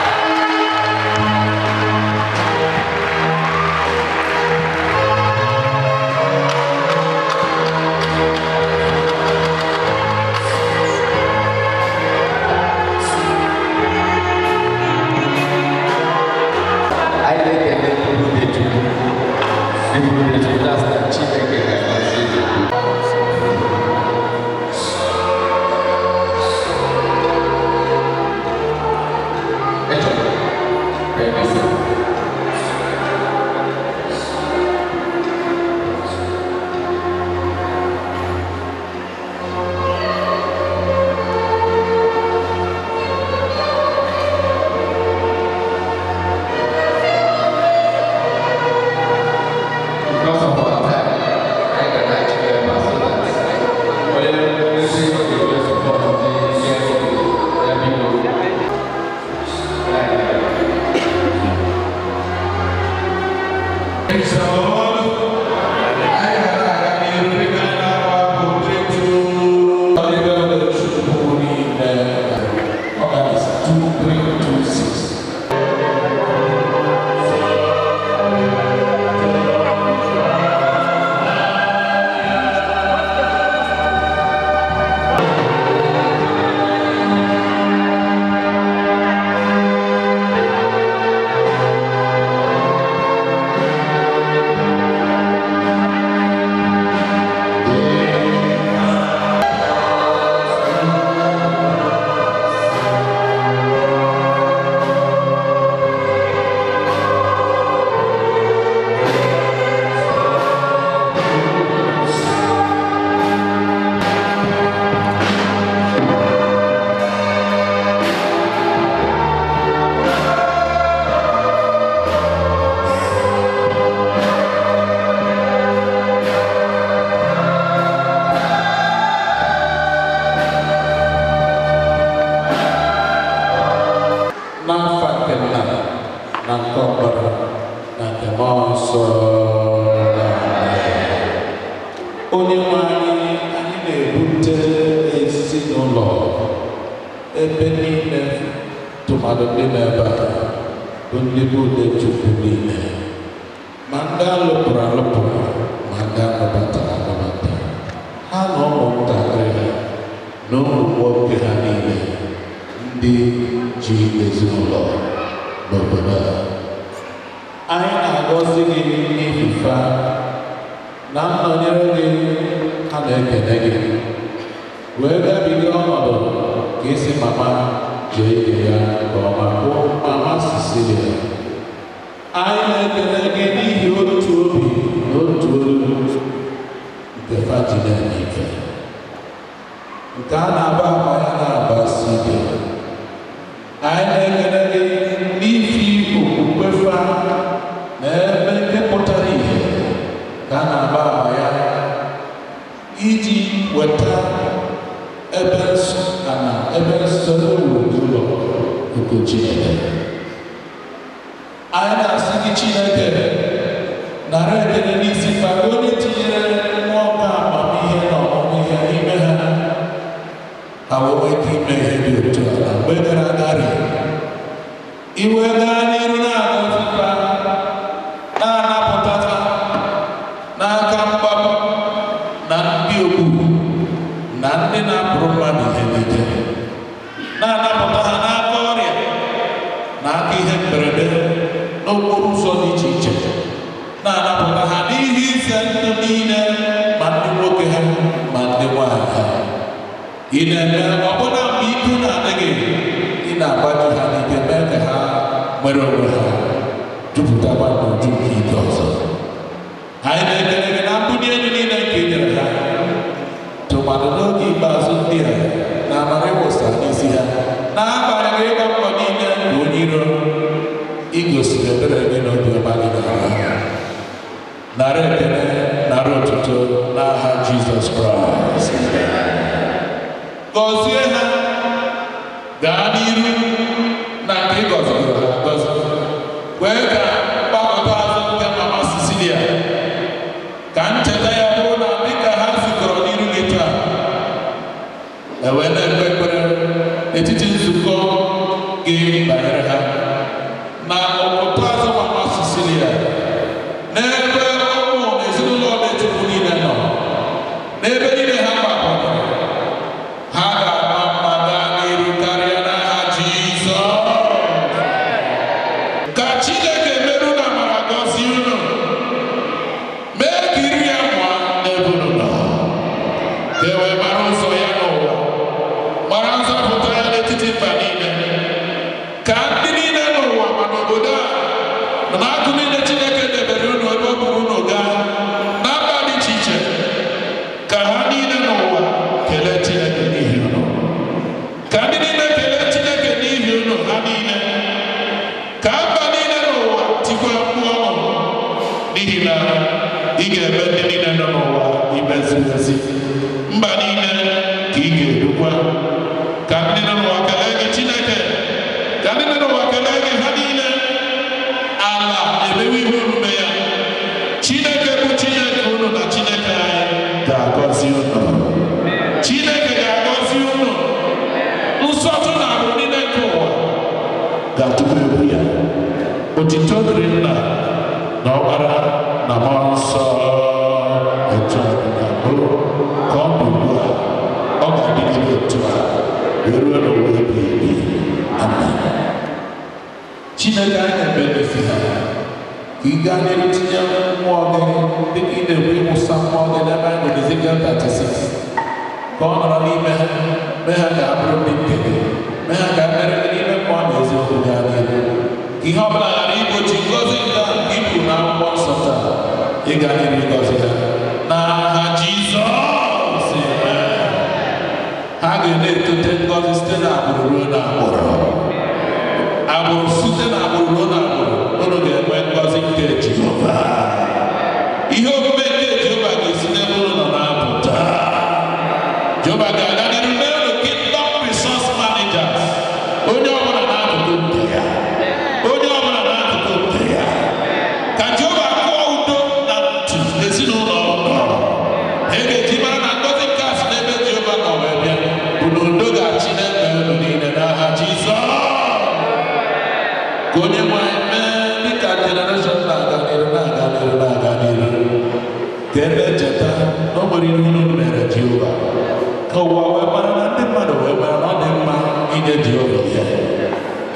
Anyị na-ekele ndị Udechukwu, ndị Udechukwu na-asị na Chineke ga-agọzi gị. Echọrọ ka emesịa. Because of our time, I can actually so that onye nzi ga-enwe support ndị ya biko. Praise the Lord. Anyị ga na-aga n'ihu dịka anyị na-akpọ abụ 32. Ọdịbe Chukwu niile. Ọganist 2326. N'afa nke Nna na nke Ọkpara na nke Mmụọ Nsọ. Amen. Onye nwe anyị, anyị na-ebute ezinụlọ ebe niile, tụmadụ ndị nọ ebe a bụ ndị bụ Udechukwu niile, ma ndị alụpụrụ alụpụ, ma ndị anọbatara anọbata, ha na ụmụntakịrị ha na ụmụ nwoke ha niile, ndị ji ezinụlọ n'obodo a. Anyị na-agọzi gị n'ihi fa na nnọnyere gị. Ha na-ekele gị wee gabiga ọnọdụ ka isi mama jee ije ya nke ọma, bụ mama Cecilia. Anyị na-ekele gị n'ihi otu obi na otu olu nke fa ji na-eme ife nke a na-aba agba ya na-abasi ike. Anyị na-ekele gị n'ifi okwukwe fa na ebe nke pụtara ihe ka a na-agba agba ya iji weta ebe nsọ ana ebe nsọ ewuru n'ụlọ nke Chineke. Anyị na-asị gị, Chineke, nara ekele n'isi fa, onye tinyere mmụọ ka amamihe na ọmụmụ ihe n'ime ha, ha wee nwee ike ime ihe dị otu a na mgbe gara aga rị. Iwe gaa n'iru na-agọzi fa, na-anapụta fa n'aka mgbapụ na ndị ogbugbu. Na ndị na-apụrụ mmadụ ihe n'ike, na-anapụta ha n'aka ọrịa na aka ihe mberede n'okporo ụzọ dị iche iche, na-anapụta ha n'ihe ize ndụ niile, ma ndị nwoke ha ma ndị nwaanyị ha. Ị na-eme ọbụna mgbe ike na-adịghị, ị na-agbaju ha n'ike, mee ka ha nwere onwe ha, jupụtakwa n'uju nke ike ọzọ. Anyị na-ekele gị na mbuli elu niile nke i nyere ha, tụmadụ n'oge ikpeazụ ndị a, na amara ịwụsa n'isi ha, n'agbanyeghị ịgba mbọ niile nke onye iro. I gosiri ebere gị na obiọma gị n'ala ha. Nara ekele, nara otuto n'aha Jizọs Kraịst. Gọzie ha gaa n'iru na nke ị gọziri ha agọzi. Kwee ka mgbakọta azụ nke Mama Cecilia, ka ncheta ya bụrụ na dịka ha zukọrọ n'iru gị taa, e wee na-ekpe ekpere n'etiti nzukọ gị banyere ha na ọpụta azụ Mama Cecilia, n'ebe ụmụ na ezinụlọ Ọdịchukwu niile nọ, n'ebe niile ha gbakọtara, ha ga-ama mma gaa n'iru karịa n'aha Jizọs. Ka Chineke meru na amara gọzie unu, mee ka iru ya mụọ n'ebe unu nọ, ka e wee mara ụzọ ya n'ụwa, mara nzọpụta ya n'etiti mba niile. Ka ndị niile n'ụwa, ma n'obodo a ma n'akụ niile Chineke debere unu, ebe ọ bụrụ unu gaa na mba dị iche iche, ka ha niile n'ụwa kelee Chineke n'ihi unu. Ka ndị niile kelee Chineke n'ihi unu, ha niile. Ka mba niile n'ụwa tikwa mkpu ọṅụ, n'ihi na ị ga-eme ndị niile nọ n'ụwa ikpe ziri ezi. Mba niile ka ị ga-edukwa. Ka ndị nọ n'ụwa kelee gị, Chineke. Ka ndị nọ n'ụwa kelee gị, ha niile. Ala emewe ihe omume ya. Chineke bụ Chineke unu na Chineke anyị ga-agọzi unu. Chineke ga-agọzi unu. Nsọtụ na agbụrụ niile nke ụwa ga-atụkwa egwu ya. Otito dịrị Nna na Ọkpara na Mmụọ Nsọ, etu a dị na mbụ, ka ọ dị ugbu a, ọ ga-adịgide otu a wee ruo n'ụwa ebighị ebi. Amen. Chineke, anyị na-ekpe n'isi ha ka ị gaa n'ihu tinye mmụọ gị, dịka ị na-ekwu ịwụsa mmụọ gị n'ebe anyị nọ n'Ezekiel 36, ka ọ nọrọ n'ime ha, mee ha ka ha bụrụ ndị nke gị, mee ha ka ha mere gị n'ime mmụọ na eziokwu gaa n'ihu, ka ihe ọbụla ghara igbochi ngọzi nke a nke i kwuru na akwụkwọ nsọ taa, ịga n'ihu ịgọzi ha n'aha Jizọs. Amen. Ha ga na-etote ngọzi site n'agbụrụ ruo n'agbụrụ, agbụrụ site n'agbụrụ ruo n'agbụrụ. Unu ga-enwe ngọzi nke Jehova. Ihe omume nke Jehova ga-esi n'ebe unu nọ na-apụta. Jehova ga-aga n'iru mee unu kingdom resource managers, onye ọbụla n'akụkụ nke ya, onye ọbụla n'akụkụ nke ya. Ka Jehova kụọ udo na ntụ ezinụlọ nọ. Ha ga-eji mara na ngọzi nke a si n'ebe Jehova nọ wee bịa, bụ na udo ga-achị n'ebe unu niile n'aha Jizọs. Ka onye nwe anyị mee dịka generation na-aga n'iru, na-aga n'iru, na-aga n'iru, ka ebe echeta na o nwere ihe unu mere Jehova, ka ụwa wee mara, na ndị mmadụ wee mara na ọ dị mma inye Jehova ihe.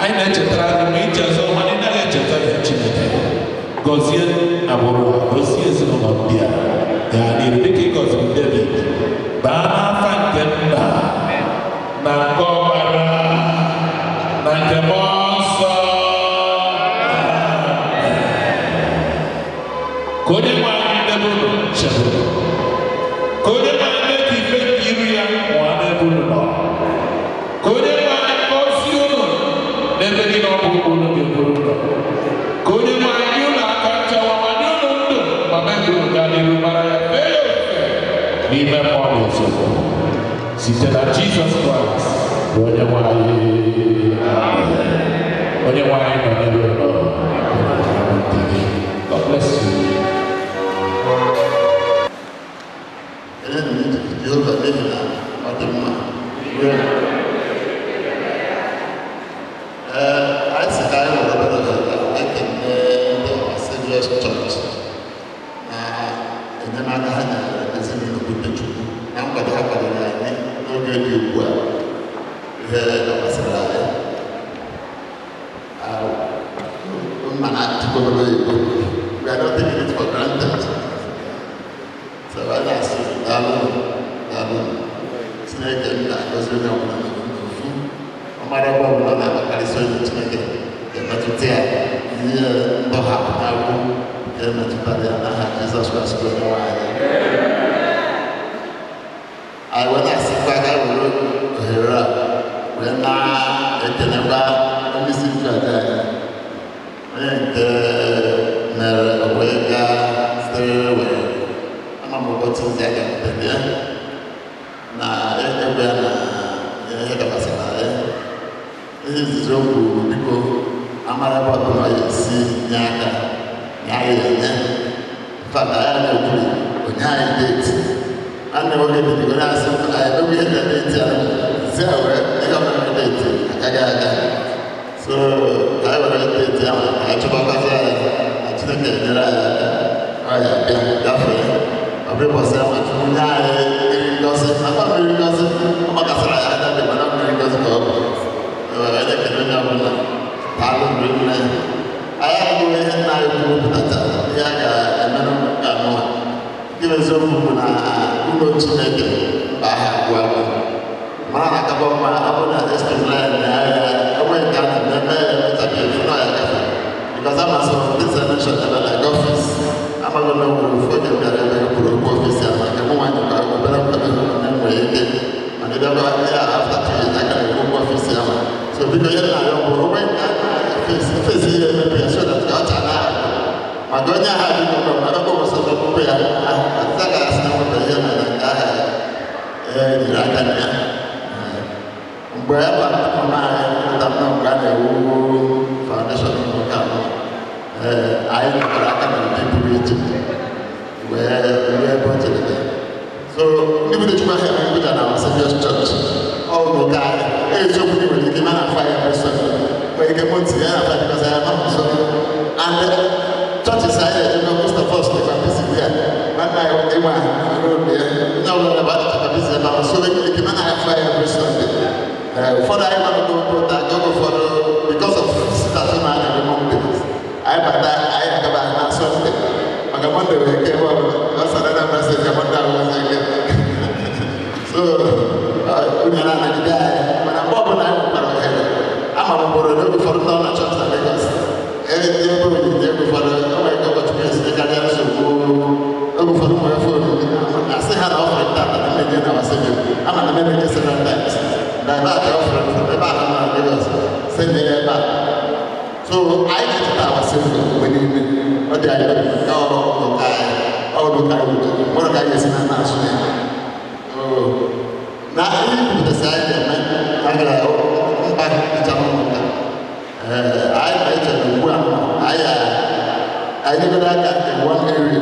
Anyị na-echetara gị ma ichezọ, mana ị naghị echeta ihe. Chineke, gọzie agbụrụ a, gọzie ezinụlọ ndị a gaa n'iru dịka ị gọziri David. Baa n'afa nke Nna na nke Ọkpara na nke Mmụọ Nsọ. Ka onye nwe anyị debe unu, chebe unu. Ka onye nwe anyị mee ka ife nke iru ya mụọ n'ebe unu nọ. Ka onye nwe anyị gọzie unu n'ebe niile ọ bụ unu ga-eburu unu. Ka onye nwe anyị nye unu aka nchawa, ma nye unu ndụ, ma mee ka unu gaa n'iru mara ya, fee ya ofufe n'ime mmụọ na eziokwu, site na Jizọs Kraịst bụ onye nwe anyị. Amen. Onye nwe anyị nọnyere unu. God bless you. Keleenụ Jehova n'ihi na ọ dị mma. Ee, anyị sị ka anyị were obere ohere ka ekele ndị Our Saviour's Church na enyemaka ha nyere ezinụlọ Udechukwu na nkwado ha kwadoro anyị. N'oge dị ugbu a, ihe dakwasịrị anyị mma na atụkọrọ oyibo, we are not taking it for granted. So I na-asị daalụ, daalụ. Chineke m na-agọzi onye ọbụla n'ofu ọmara ebe ọbụla ọ na-akpakarịsị onye, Chineke ga-emetụta ya, ihe ndọhapụ n'agwụ ga-emetụtara ya n'aha Jizọs Kraịst bụ onye nwe anyị. Anyị wee na-asịkwa ka anyị were ohere a wee na-ekelekwa onye isi nchụaja anyị, onye nke mere o wee gaa sitere wee ama m ụbọchị ndị a ga-emetere ya na egbe ya na ihe dakwasịrị ya. Ihe izizi o kwuru, biko, amara ebe ọbụla ọ ya esi nye aka nye anyị, enye fada ya na-ekwuri onye anyị date. Nwanne nwoke bidogo na-asị anyị emegbu ihe na date ya si a wee ihe ọbụla date agaghị aga. So ka anyị were date ahụ ka anyị chụbakwazi anyị na Chineke enyere anyị aka, ọ ya bịa gafee. Ọ bụrụ ụbọchị ahụ, Chukwu nye anyị mmiri ngọzi, nakwa mmiri ngọzi ọ gbakasịrị anyị anya dị, mana mmiri ngọzi ka ọ bụ. Ee, anyị ekele onye ọbụla. Daalụ mgbe nne anyị adịghị ihe nna anyị kwuru pụtacha ihe a ga-emerụ ka nụwa. Nke bụ eziokwu bụ na ụlọ Chineke mba ahịa agwụ agwụ mara na akaba mma. Ọ bụrụ na streamline na ahịa onwe nke a na-eme ya emechapụ efu na ya gafe, because amasị m this nation ebe like office amaghị na nwere ofu oge bịara ebe e kwuru okwu office ya maka mụ nwaanyị kwa obere nkwado na nwere ike, mana ịbịakwa ya after 2 years aka na-ekwu okwu office ya ma. So biko, ihe na-arịọ bụ onwe nke a face ihe emepe ya so that ka ọ chaa na maka onye agha dị n'ụlọ maka ọkụ ụbọchị ọkpụkpụ ya atịta ga-asị na nweta ihe mere nke agha e nyere aka na ya mgbe e gbara mama anyị pụta m na mgbe a na-ewu foundation ụka anọ. Ee, anyị nọkọrọ aka na ụdị pụrụ iche wee ruo ebe o jedebe. So ndị bido chukwu ahịa eme nkụja na Saviour's Church ọ bụ ka anyị eziokwu ndị nwere ike mana afọ ya Sunday nwere ike mụ tinye ya na because I am not so and churches anyị na-ejebe, most of us dịkwa busy there. Nwanne anyị nwoke nwe road ya ndị ọbụla na ebe busy ebe ahụ, so nwere ike mana afọ ya every Sunday. Ụfọdụ anyị nọ n'oge ụta oge ụfọdụ because of situation anyị na-eme Mondays, anyị bata anyị agaba na Sunday maka Monday nwere ike ebe ọbụla ọ sara na message ka Monday ahụ ike. So onye na-anagide anyị, mana mgbe ọbụla anyị nwekwara ohere ama m bụrụ n'oge ụfọdụ nọ na chọọchị na Lagos ebe onyinye oge ụfọdụ o nwere ike ụkọchukwu esinekarịa nsogbu. Oge ụfọdụ nwere phone asị ha na offering tata na mmenye na wasị ama na mmenye several times divert offering from ebe a na Lagos send ya ebe a. So anyị na-echeta awasị mgbe niile ọ dị anyị n'obi ụka anyị ọrụ ụka anyị nwere ka anyị esi na na-asụ ya na ihe kwupụtasị anyị ga-eme na gara mba hicha n'ụlọ. Anyị na-eche na ugbu a anyị anyị nyegoro aka in one area.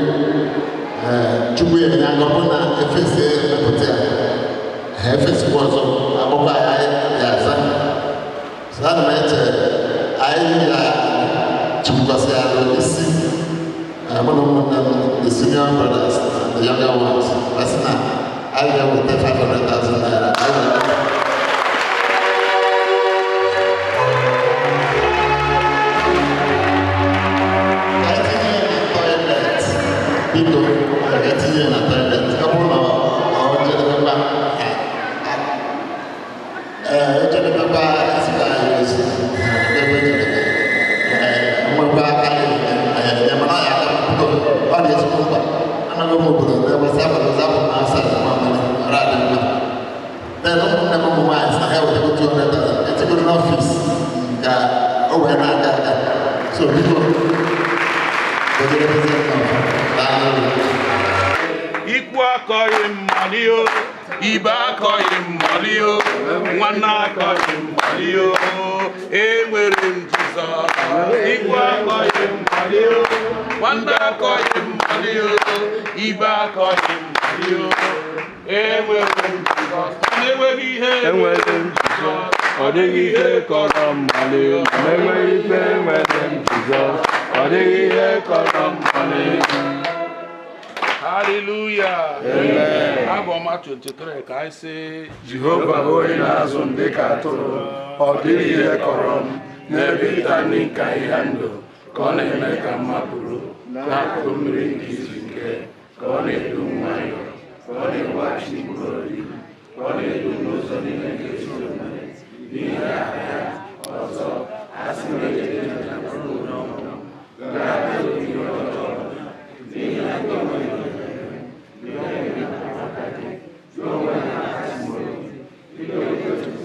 Chukwu ya enye aka, ọ bụrụ na efesi emepụta ya, efesikwa ọzọ agbakwa anyị ya aza. So ana m eche anyị ya chukwukwasị ya isi mụ na ụmụnne m, the senior brothers and the younger ones, asị na anyị ga-eweta 500,000 naira. Anyị ga- toilet, biko, a ga-etinye na toilet. Ọ bụrụ na ọ jedebekwa, ee, o jedebekwa ezigbo anyị ozi ebe o jedebe. Ee, nwekwa aka ya mana ọ ya aka, biko, ọ dị ezigbo mkpa. Anaghị m obodo na-egbasa abalị ọzọ abụ m asa nwa mmiri ọrụ adị mma. Then ụmụnne m ụmụ nwaanyị sị na ha ewetego 200,000 etigoro n'office ka o wee na-aga aga. So biko, Ikwu akọghị mmali o, ibe akọghị mmali o, nwanne akọghị mmali o, enwere m Jizọs. Ikwu akọghị mmali o, nwanne akọghị mmali o, ibe akọghị mmali o, enwere m Jizọs. Mana enweghị ihe. Enwere m Jizọs, ọ dịghị ihe kọrọ mmali. Ma enweghị ife, enwere m Jizọs, ọ dịghị ihe kọrọ mmali. Hallelujah. Amen. Abụ ọma 23 ka anyị sị Jehova bụ onye na-azụ m dịka atụrụ, ọ dịghị ihe kọrọ m n'ebe ịta nri nke ahịhịa ndụ, ka ọ na-eme ka m mapụrụ n'akụkụ mmiri nke izu ike, ka ọ na-edu m nwayọọ, ka ọ na-eweghachi mkpụrụ obi m, ka ọ na-edu m n'ụzọ niile nke ezi omume. N'ihi aha ya, ọzọ, asị m ejede na mkpụrụ ọnwụ, ga-atụ ihe ọjọọ ọbụla, n'ihi na gị onwe gị nọnyere m, gị onwe gị na-anabata gị, gị onwe gị na-akasi m obi.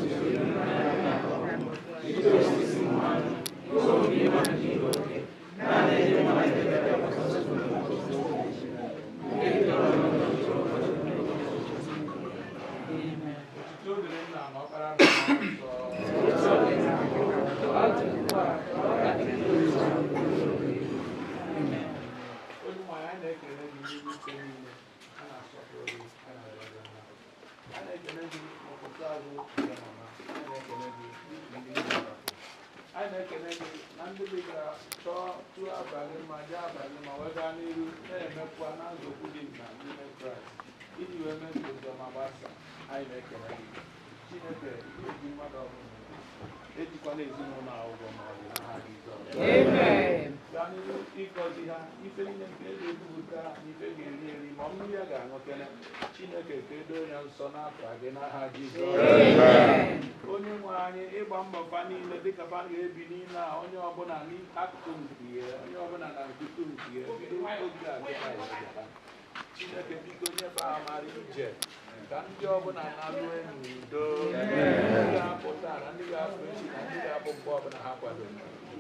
Anyị na-ekele gị na ndị gị gara chọọ tụọ abalị ma jee abalị ma wee gaa n'iru na-emekwa na nzọụkwụ dị na n'ime Kraịst iji wee mee ka ozi ọma gbasa. Anyị na-ekele gị, Chineke, iji mmadụ ọbụla ejikwana ezinụlọ a ụgwọ ma ọ bụ n'aha Jizọs. Amen. Gaa n'iru ịgọzi ha ife niile nke e ga-ebupụta na ife ga-eri eri ma mmiri a ga-aṅụ kene. Chineke, ka edo ya nsọ n'afọ gị n'aha Jizọs. Amen. Onye nwe anyị, ịgba mbọ fa niile dịka fa ga-ebi n'ime a, onye ọbụla n'akụkụ nke ya, onye ọbụla na nkuku nke ya, bido oge a dịka ya bịara. Chineke, biko nyefe amara ije ka ndị ọbụla na-alụ n'udo, ndị ga-apụ taa na ndị ga-apụ echi na ndị ga-apụ mgbe ọbụla ha kwadoro.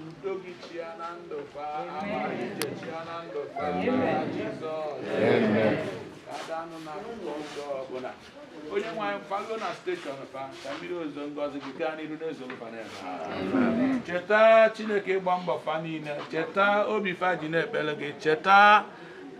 Udo gị chia na ndụ fa, amara ije chia na ndụ fa, n'aha Jizọs. Amen. Ka adanụ na akụkọ ụzọ ọbụla. Onye nwe anyị, falo na steshọn fa ka mmiri ozo ngọzi gị gaa n'iru na-ezoro fa n'ebe a. Cheta, Chineke, ịgba mbọ fa niile, cheta obi fa ji na-ekpere gị, cheta,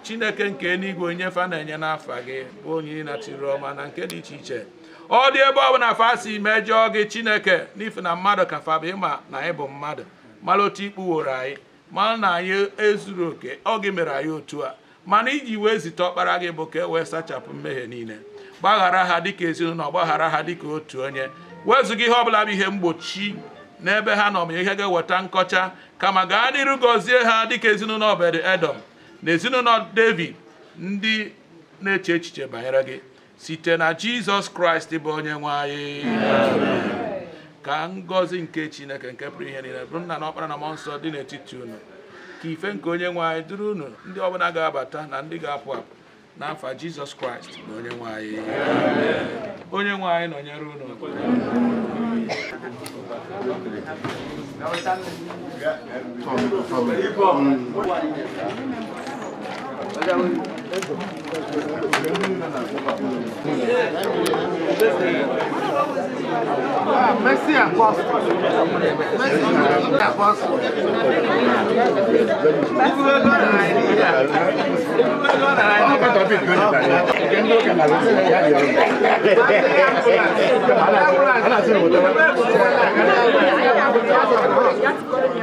Chineke nke eluigwe, onye fa na-enye n'afa gị bụ onye natiri ọma na nke dị iche iche. Ọ dị ebe ọbụla fa si mejọọ gị, Chineke, n'ihi na mmadụ ka fa bụ, ịma na anyị bụ mmadụ, mara otu ikpuworo anyị, mara na anyị ezuru oke. Ọ gị mere anyị otu a, mana iji wee zite ọkpara gị bụ ka e wee sachapụ mmehie niile. Gbaghara ha dịka ezinụlọ, gbaghara ha dịka otu onye, wezụga ihe ọbụla bụ ihe mgbochi n'ebe ha nọ ma ihe ga-eweta nkọcha, kama gaa n'iru gọzie ha dịka ezinụlọ Obed Edom na ezinụlọ David, ndị na-eche echiche banyere gị, site na Jizọs Kraịst bụ onye nwe anyị. Ka ngọzi nke Chineke nke pụrụ ihe niile, bụ Nna na Ọkpara na Mmụọ Nsọ, dị n'etiti unu. Ka ife nke onye nwe anyị duru unu, ndị ọbụla ga-abata na ndị ga-apụ apụ, n'afa Jizọs Kraịst bụ onye nwe anyị. Onye nwe anyị nọnyere unu. Merci, Apostle. Merci, Apostle.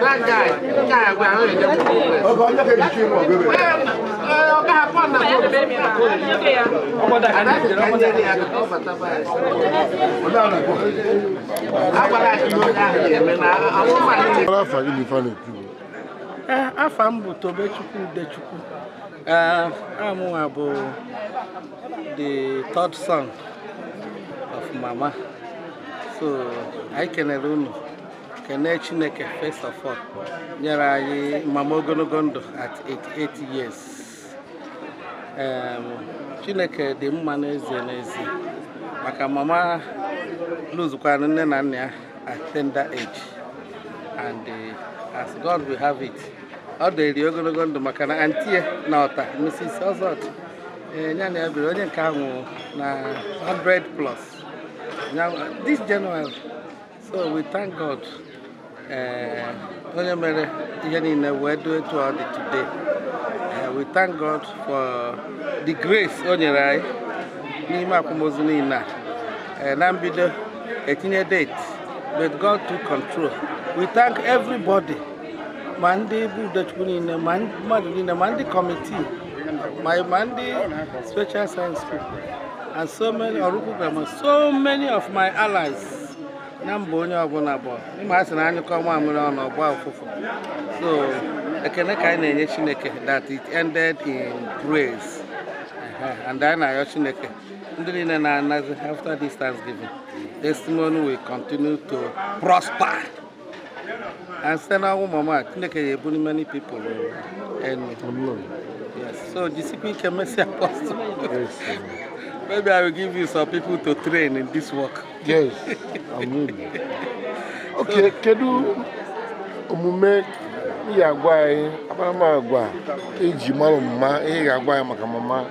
That guy, guy, we are Afa gị na ife a na-ekwu? Ee, afa m bụ Tobechukwu Udechukwu. Ee, amụnwa bụ the third son of Mama. So anyị kenere unu, kene Chineke first of all nyere anyị mama ogologo ndụ at 88 years. Chineke dị mma n'ezie n'ezie, maka mama lụzukwana nne na nna ya at tender age, and as God will have it, ọ dịrị ogologo ndụ maka na aunty ya na ọta Mrs. Ozot, ee, ya na ya biri, onye nke ahụ na 100 plus. Now, this January. So we thank God, onye mere ihe niile wee do etu ọ dị today. We thank God for the grace o nyere anyị n'ime akwamozu niile a. Na mbido etinye date, but God took control. We thank everybody, ma ndị bụ Udechukwu niile, ma mmadụ niile, ma ndị committee. My ndị Special Science School and so many Oraukwu Grammar, so many of my allies na mba, onye ọbụla bụ ịma a sị na anyụkọ mamịrị ọnụ ọgba ụfụfụ. So ekene ka anyị na-enye Chineke that it ended in praise. And anyị na-arịọ Chineke, ndị niile na-anazi after this Thanksgiving, testimony will continue to prosper. And site n'ọnwụ mama, Chineke ga-ebuli many people enu. Yes. So jisikwa ike, Mercy Apostle. Maybe I will give you some people to train in this work. Yes, I'm ready. Okay, kedu omume ị ga-agwa anyị, akparamagwa eji mara mma, ihe ị ga-agwa anyị maka mama?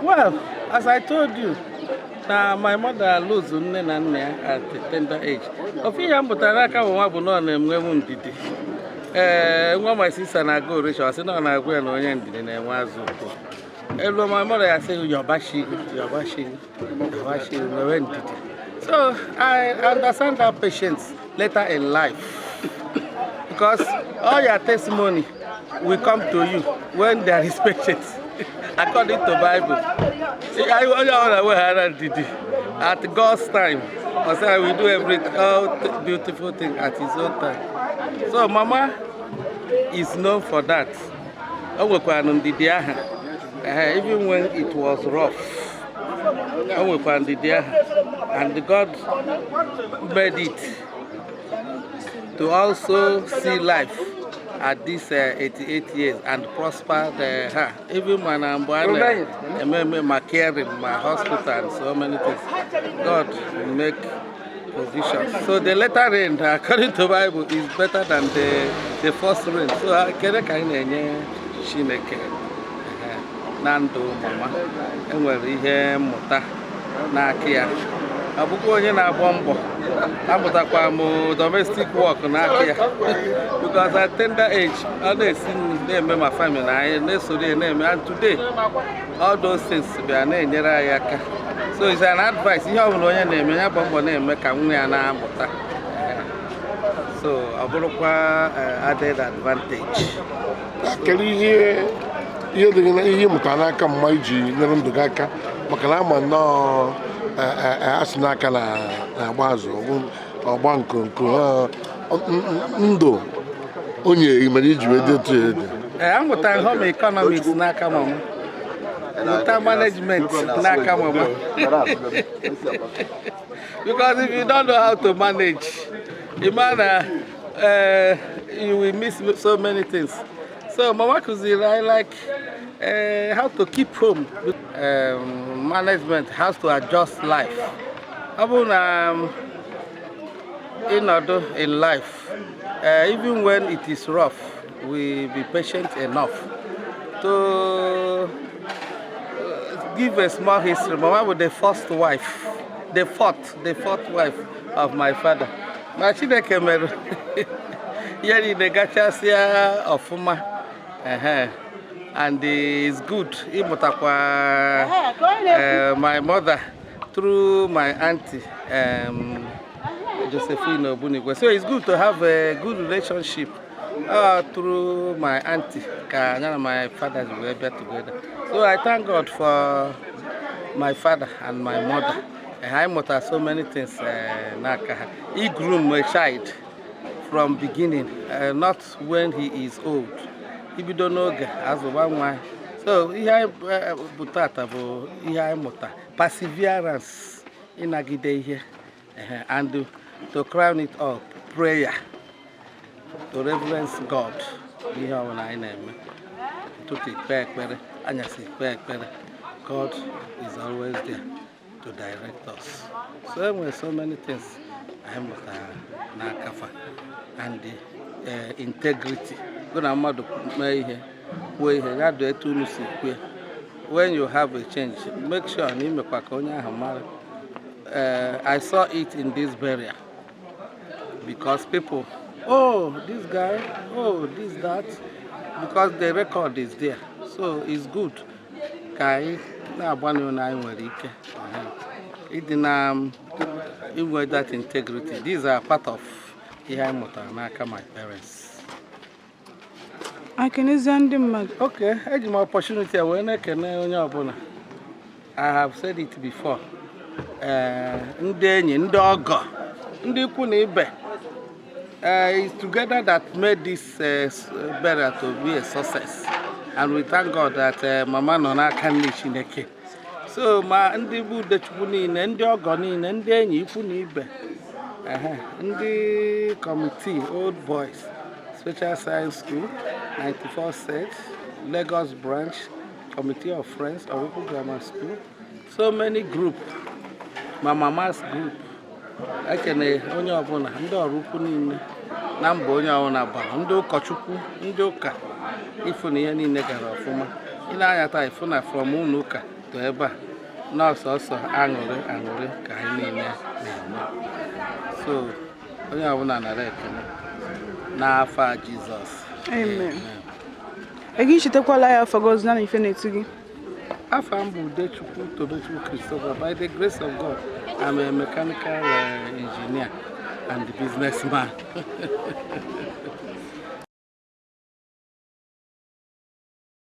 Well, as I told you, na my mother lose nne na nna ya at a tender age. Ofu ihe m pụtara n'aka mama bụ na ọ na-enwewu ndidi. Ee, nwa my sister na-aga orisha, ọ sị na ọ na-agwa ya na onye ndidi na-enwe azụ ụkwụ. Elu my mother ya sị, "Yọbashi, yọbashi, yọbashi, nwewe ndidi." So I understand that patience later in life, because all your testimony will come to you when there is patience, according to Bible. Onye ọbụla weghara ndidi at God's time, ọ sị, "I will do every all beautiful thing at his own time." So mama is known for that. O nwekwara ndidi aha. Even when it was rough, o nwekwara ndidi aha, and God made it to also see life at this 88 years and prosper her. Even when mgbe a na-eme eme ma caring, ma hospital and so many things, God make provisions. So the later rain, according to Bible, is better than the first rain. So ekele ka anyị na-enye Chineke na ndụ mama. Enwere ihe mmụta n'aka ya. Ọ bụkwa onye na-agba mbọ. Amụtakwa m domestic work n'aka ya, because at tender age, ọ na-esi nri, na-eme ma family anyị na-esoro ya na-eme. And today, all those things bịa na-enyere anyị aka. So it's an advice, ihe ọbụla onye na-eme, ya gba mbọ na-eme ka nwa ya na-amụta. So ọ bụrụkwa added advantage. Kedu ihe dị gị na ihe ị mụtara n'aka mma iji nyere ndụ gị aka, maka na ama nnọọ asị n'aka na-agba azụ ọgba nkonko ndụ onye mere iji wee dị otu ya dị? Ee, amụtara home economics n'aka mama, mụta management n'aka mama, because if you don't know how to manage, you man, you will miss so many things. So mama kụziri anyị like how to keep home, management, how to adjust life. Ọ bụrụ na ịnọdụ in life, even when it is rough, we be patient enough to give a small history. Mama was the first wife, the fourth wife of my father. Ma Chineke mere ihe niile gachasịa ọfụma. Ehe. And it's good ịmụtakwa my mother through my auntie, Josephine Obunigwe. So it's good to have a good relationship through my auntie ka ya na my father wee bịa together. So I thank God for my father and my mother. Anyị mụtara so many things n'aka ha. He groom a child from beginning, not when he is old. Ibido n'oge azụba nwa. So ihe anyị bụ tata bụ ihe anyị mụta, perseverance, ịnagide ihe, and to crown it all, prayer, to reverence God. Ihe ọbụla anyị na-eme, ụtụtụ ikpe ekpere, anyasị ikpe ekpere, God is always there to direct us. So enwere so many things anyị mụtara n'aka fa, and the integrity gụ na mmadụ mee ihe, kwuo ihe ya dị etu unu si kwue. When you have a change, make sure na imekwa ka onye ahụ mara. I saw it in this burial, because people, "Oh, this guy, oh, this, that," because the record is there. So it's good ka anyị na-agbanwe na anyị nwere ike ịdị na inwe that integrity. These are part of ihe anyị mụtara n'aka my parents. Akenezie ndị mmadụ. Okay, eji m opportunity a wee na-ekene onye ọbụla. I have said it before. Ee, ndị enyi, ndị ọgọ, ndị ikwu na ibe. It's together that made this burial to be a success. And we thank God that Mama nọ n'aka nne Chineke. So ma ndị bụ Udechukwu niile, ndị ọgọ niile, ndị enyi, ikwu na ibe, ehe, ndị committee, Old Boys, Special Science School, 94 Set, Lagos Branch, Committee of Friends, Oraukwu Grammar School, so many group, ma mama's group. Ekene onye ọbụla, ndị Oraukwu niile, na mbọ onye ọbụla gbara, ndị ụkọchukwu, ndị ụka, ịfụ na ihe niile gara ọfụma. Ị na-anya taa, ịfụ na from ụlọ ụka to ebe a, n'ọsọsọ aṅụrị aṅụrị ka anyị niile na-enwe. So onye ọbụla nara ekele n'afa Jizọs. Amen. Ego ichetakwala ya afọ gị ọzọ na ife na-etu gị. Afa m bụ Udechukwu Tobechukwu Christopher. By the grace of God, I'm a mechanical engineer and businessman.